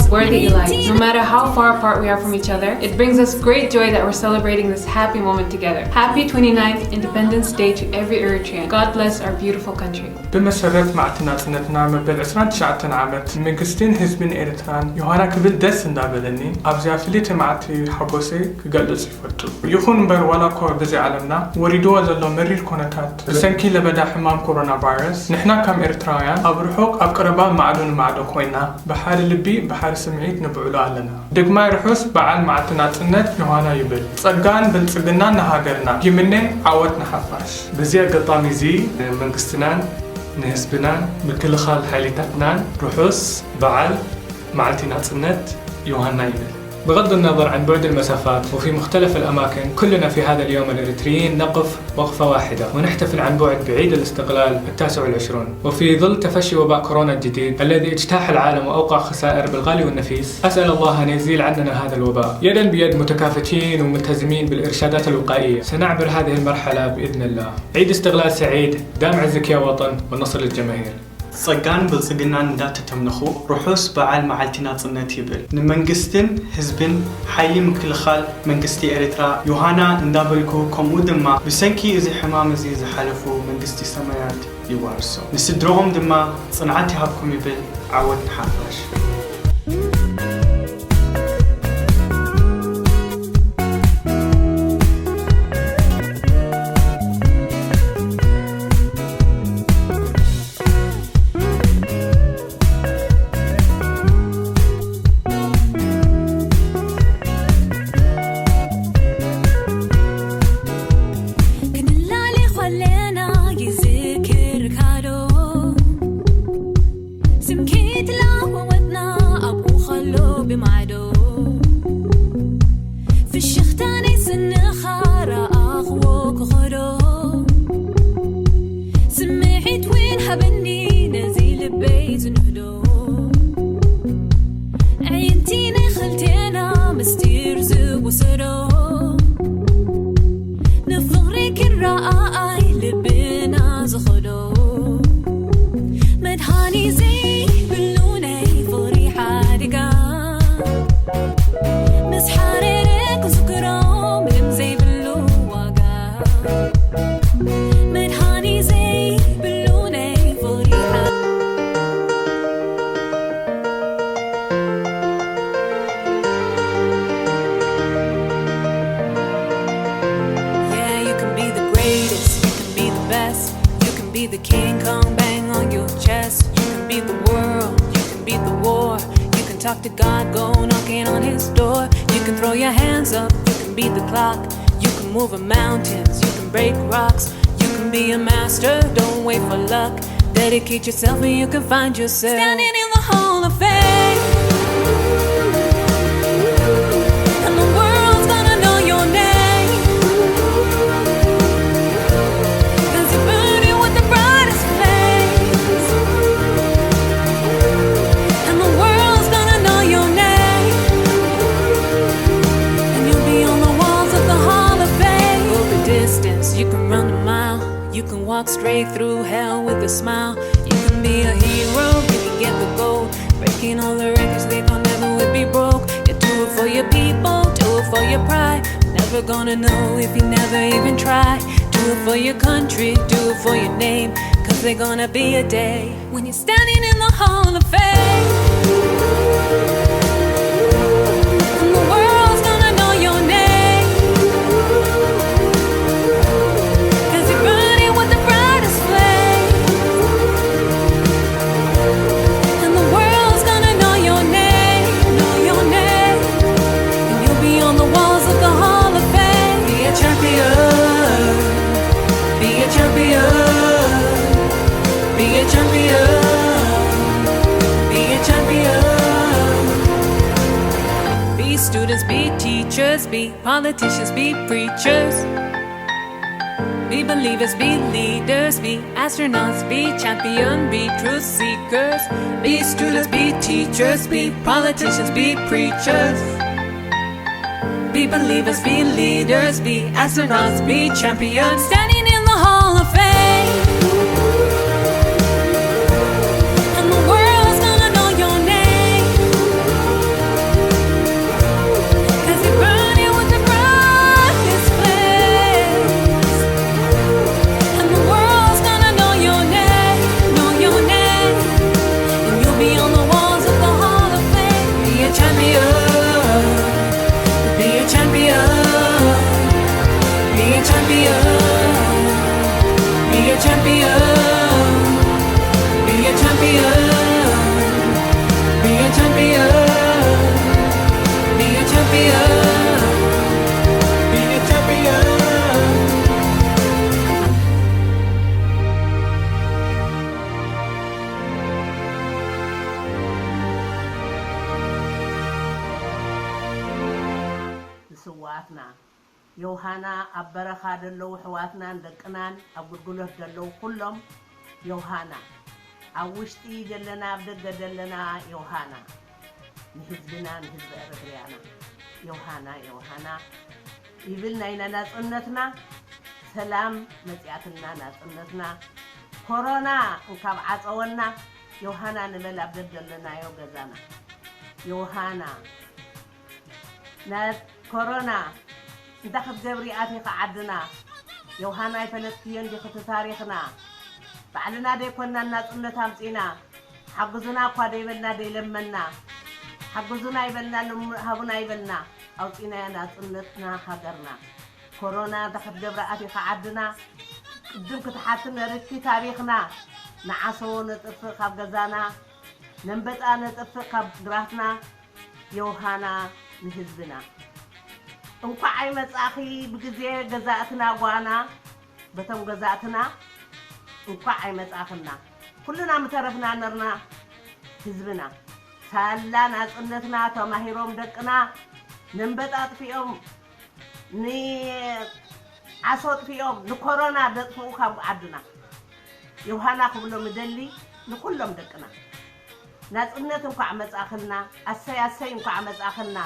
Worthy Eli, no matter how far apart we are from each other, it brings us great joy that we're celebrating this happy moment together. Happy twenty-ninth Independence Day to every Eritrean. God bless our beautiful country. ብመሰረት መዓልቲ ናጽነትና መበል ዕስራን ትሽዓተን ዓመት መንግስትን ህዝብን ኤርትራን ዮሃና ክብል ደስ እንዳበለኒ ኣብዚኣ ፍልይቲ መዓልቲ ሓጎሰይ ክገልጽ ይፈቱ። ይኹን እምበር ዋላ እኳ በዚ ዓለምና ወሪድዎ ዘሎ መሪር ኮነታት ብሰንኪ ለበዳ ሕማም ኮሮና ቫይረስ ንሕና ከም ኤርትራውያን ኣብ ርሑቕ ኣብ ቀረባ ማዕዶ ንማዕዶ ኮይና ብሓደ ልቢ ብሓደ ስምዒት ንብዕሎ ኣለና። ድግማይ ርሑስ በዓል መዓልቲ ናጽነት ዮሃና ይብል። ጸጋን ብልጽግናን ንሃገርና ይምነ። ዓወት ንሓፋሽ። በዚ ኣጋጣሚ እዚ መንግስትናን ንህዝብናን ምክልኻል ሓይልታትናን ርሑስ በዓል መዓልቲ ናጽነት ዮሃና ይብል። بغض النظر عن بعد المسافات، وفي مختلف الأماكن كلنا في هذا اليوم الإريتريين نقف وقفة واحدة ونحتفل عن بعد بعيد الاستقلال التاسع والعشرون. وفي ظل تفشي وباء كورونا الجديد الذي اجتاح العالم وأوقع خسائر بالغالي والنفيس، أسأل الله أن يزيل عننا هذا الوباء. يدا بيد متكافتين وملتزمين بالإرشادات الوقائية سنعبر هذه المرحلة بإذن الله. عيد استقلال سعيد، دام عزك يا وطن، والنصر للجماهير. ጸጋን ብልጽግናን እንዳተተምነኹ ርሑስ በዓል መዓልቲ ናጽነት ይብል። ንመንግስትን ህዝብን ሓይሊ ምክልኻል መንግስቲ ኤርትራ ዮሃና እንዳበልኩ፣ ከምኡ ድማ ብሰንኪ እዚ ሕማም እዚ ዝሓለፉ መንግስቲ ሰማያት ይዋርሶም፣ ንስድርኦም ድማ ጽንዓት ይሃብኩም ይብል። ዓወት ንሓፋሽ። ክንላለ ኸለና ይዝክርካዶ? ስምኪ ትላወወጥና ኣብኡ ኸሎ ብማዕዶ። ፍሽኽታ ናይ ስንኻ ረኣኽዎ ክኸዶ። ስምዒት ውን ሃበኒ ነዚ ልበይ ዝንህዶ። ኣዒንቲ ናይ ኽልቴና ምስጢር ዝውሰዶ። ንፍቕሪ ክረኣኣይ ልብና ዝኸዶ። መድሃኒ ዘይብሉ ናይ ፍቕሪ ሓደጋ። ምስ ሓረረ ክዝክሮ ምንም ዘይብሉ ዋጋ። መድሃኒ ዘይብሉ ናይ ፍቕሪ ሓ- Yeah, you can be the greatest, you can be the best. You can be the King Kong bang on your chest. You can beat the world, you can beat the war. You can talk to God, go knocking on his door. You can throw your hands up, you can beat the clock. You can move mountains, you can break rocks. You can be a master, don't wait for luck. Dedicate yourself and you can find yourself. Standing in the Hall of Fame. And the world's gonna know your name. 'Cause you're burning with the brightest flames. And the world's gonna know your name. And you'll be on the walls of the Hall of Fame. Go the distance, you can run a mile. You can walk straight through hell with a smile. You can be a hero, you can get the gold. Breaking all the records, they thought never would be broke. You do it for your people, do it for your pride. Never gonna know if you never even try. Do it for your country, do it for your name. 'Cause there's gonna be a day when you're standing in the Hall of Fame. And the world's gonna know your name. 'Cause you're burning with the brightest flames. And the world's gonna know your name, know your name. And you'll be on the walls of the Hall of Fame. Be a champion. Be a champion. Be a champion. Be a champion. Be students, be teachers, be politicians, be preachers. Be believers, be leaders, be astronauts, be champion, be truth seekers. Be students, be teachers, be politicians, be preachers. Be believers, be leaders, be astronauts, be champions. Standing in the Hall of Fame. And the world's gonna know your name. 'Cause you're burning with the brightest flames. And the world's gonna know your name, know your name. And you'll be on the walls of the Hall of Fame. Be a champion. Be a champion. Be a champion. Be a champion. Be a champion. Be a champion. Be a champion. Be a champion. ኣትና ዮሃና ኣብ በረኻ ደለዉ ኣሕዋትናን ደቅናን ኣብ ጉልጉሎት ደለዉ ኩሎም ዮሃና ኣብ ውሽጢ ደለና ኣብ ደገ ደለና ዮሃና ንህዝብና ንህዝቢ ኤረትርያና ዮሃና ዮሃና ይብል ናይና ናጽነትና ሰላም መጽያትና ናጽነትና ኮሮና እንካብ ዓጸወና ዮሃና ንበል ኣብ ደገ ደለናዮ ገዛና ዮሃና ና ኮሮና እንታይ ክትገብሪ ኣቲኺ ዓድና ዮሃና ኣይፈለጥክዮን ዲኺ እቲ ታሪኽና ባዕልና ደይኮንና ናጽነት ኣምጺና ሓግዙና እኳ ደይበልና ደይለመንና ሓግዙና ይበልና ሃቡና ይበልና ኣውጺናያ ናጽነትና ሃገርና ኮሮና እንታይ ክትገብሪ ኣቲኺ ዓድና ቅድም ክትሓቲ ነርኪ ታሪኽና ንዓሶ ነጥፍእ ካብ ገዛና ነንበጣ ነጥፍእ ካብ ግራትና ዮሃና ንህዝብና እንኳዕ ኣይመጻኺ ብግዜ ገዛእትና ጓና በቶም ገዛእትና እንኳዕ ኣይመጻኽና ኩልና ምተረፍና ነርና ህዝብና ሳላ ናጽነትና ተማሂሮም ደቅና ነንበጣ ኣጥፊኦም ንዓሶ ኣጥፊኦም ንኮሮና ደጥፍኡ ካብ ዓድና ዮሃና ክብሎ ምደሊ ንኩሎም ደቅና ናጽነት እንኳዕ መጻኽልና ኣሰይ ኣሰይ እንኳዕ መጻኽልና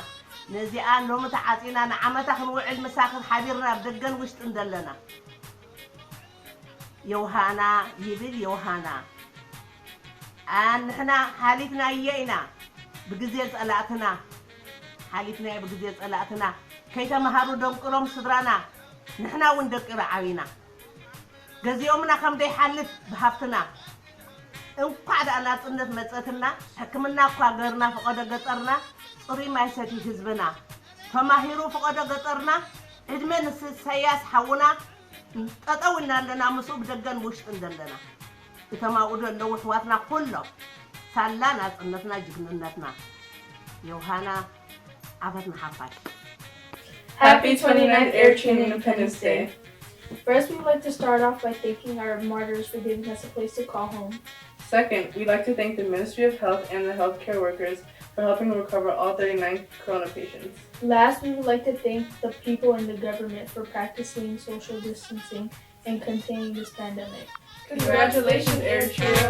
ነዚኣ ሎሚ ተዓጺና ንዓመታ ክንውዕል ምሳኽን ሓቢርና ኣብ ደገን ውሽጥን ዘለና ዮሃና ይብል ዮሃና ንሕና ሓሊፍናዮ ኢና ብግዜ ጸላእትና ሓሊፍናዮ ብግዜ ጸላእትና ከይተማሃሩ ደንቅሮም ስድራና ንሕና እውን ደቂሩ ዓቢና ገዚኦምና ከም ደይሓልፍ ብሃፍትና እንኳዕ ደኣ ናጽነት መጸትና ሕክምና እኳ ገርና ፈቐዶ ገጠርና ጽሩይ ማይ ሰትዩ ህዝብና ተማሂሩ ፈቐዶ ገጠርና ዕድመ ንሰያስ ሓውና ጠጠው ኢልና ኣለና ምስኡ ብደገን ብውሽጥን ዘለና እቶም ኣብኡ ዘለዉ ኣሕዋትና ኩሎም ሳላ ናጽነትና ጅግንነትና ዮሃና ዓፈት ንሓፋሽ Happy twenty-ninth Eritrean Independence Day. First, we'd like to start off by thanking our martyrs for giving us a place to call home. Second, we'd like to thank the Ministry of Health and the healthcare workers for helping recover all thirty-nine corona patients. Last, we would like to thank the people and the government for practicing social distancing and containing this pandemic. Congratulations, Eritrea!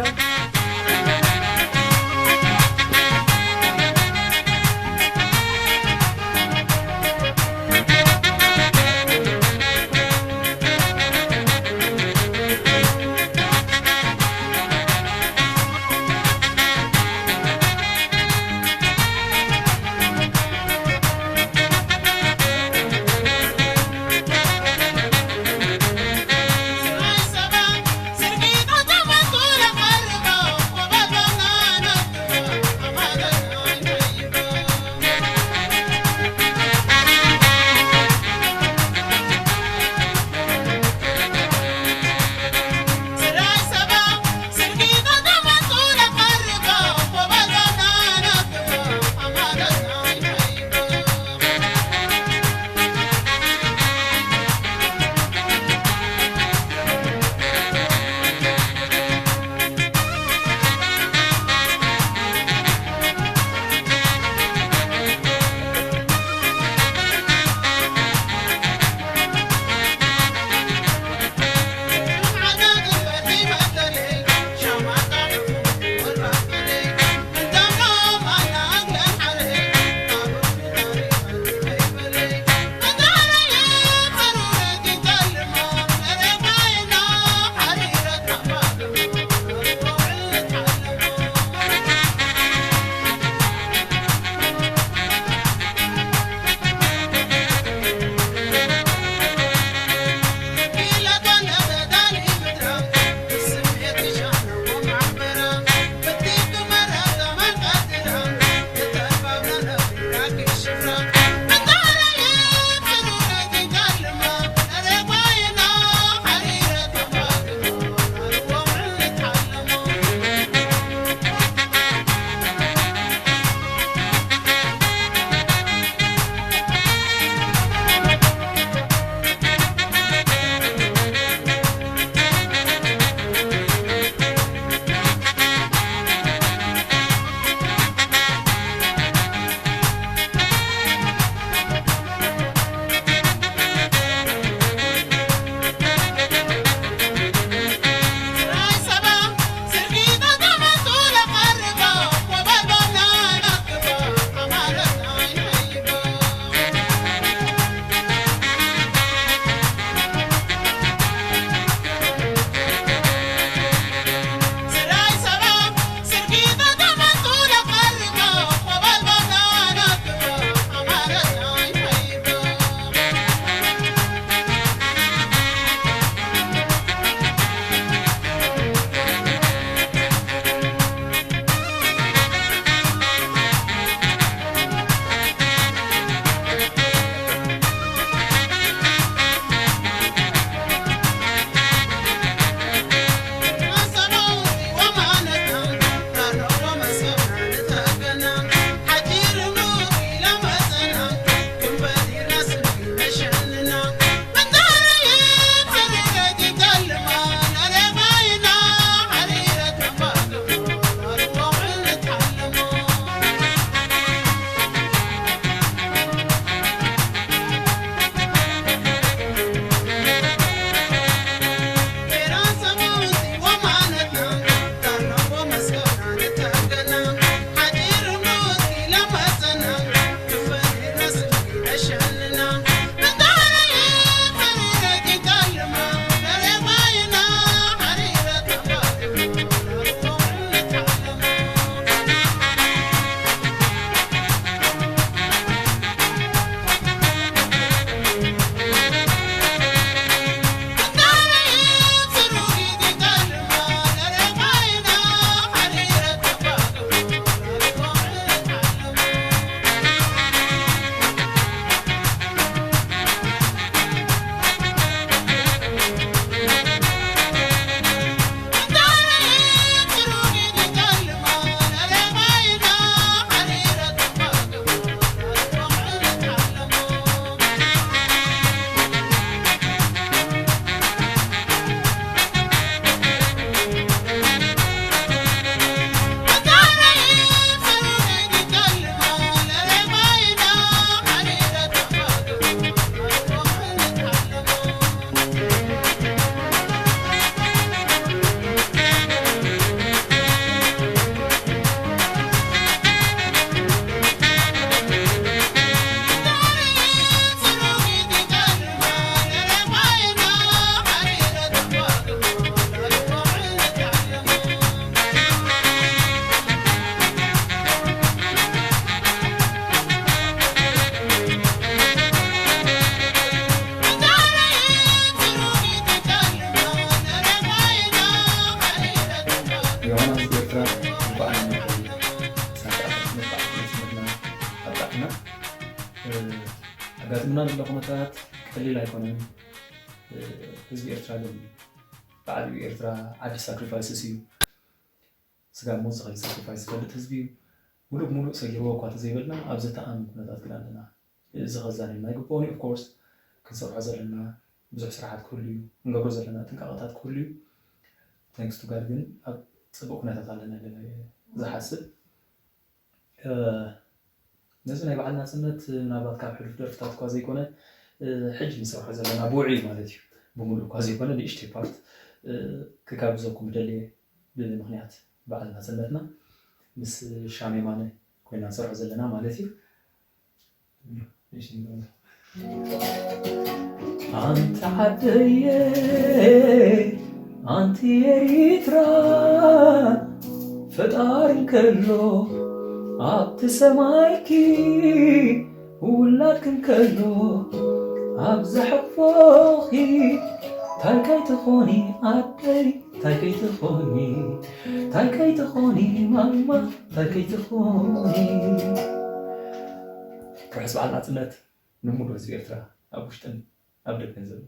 እንኳዕ ንመርዓና ኣብቃዕና። ኣጋጥምና ዘሎ ኩነታት ቀሊል ኣይኮነን። ህዝቢ ኤርትራ ግን ብዓቢኡ ኤርትራ ዓዲ ሳክሪፋይስስ እዩ። ስጋ ሞት ዝኸይድ ሳክሪፋይስ ዝፈልጥ ህዝቢ እዩ። ሙሉእ ብሙሉእ ሰጊርዎ እኳ ተዘይበልና ኣብዚ ተኣምን ኩነታት ግን ኣለና። እዚ ከዛንየና ኣይግብኦን እዩ። ኦፍኮርስ ክንሰርሖ ዘለና ብዙሕ ስራሓት ክህሉ እዩ። ክንገብሮ ዘለና ጥንቃቐታት ክህሉ እዩ። ታንክስ ቱ ጋድ ግን ኣብ ፅቡቅ ኩነታት ኣለና ኢለ ዝሓስብ። ነዚ ናይ በዓል ናፅነት ምናልባት ካብ ሕሉፍ ደርፍታት እኳ ዘይኮነ ሕጂ ንሰርሖ ዘለና ብውዕዩ ማለት እዩ። ብምሉእ እኳ ዘይኮነ ንእሽተይ ፓርት ክጋብዘኩም ደልየ ብምክንያት በዓል ናፅነትና ምስ ሻሜማነ ኮይና ንሰርሖ ዘለና ማለት እዩ። ኣንቲ ዓደየ ኣንቲ ኤሪትራ ፈጣሪ እንከሎ ኣብቲ ሰማይኪ ውላድኪ እንከሎ ኣብ ዘሕፎኺ ታይ ከይትኾኒ ኣደይ ታይ ከይትኾኒ ታይ ከይትኾኒ ማማ ታይ ከይትኾኒ። ርሑስ በዓል ናፅነት ንምሉእ ህዝቢ ኤርትራ ኣብ ውሽጥን ኣብ ደገን ዘሎ።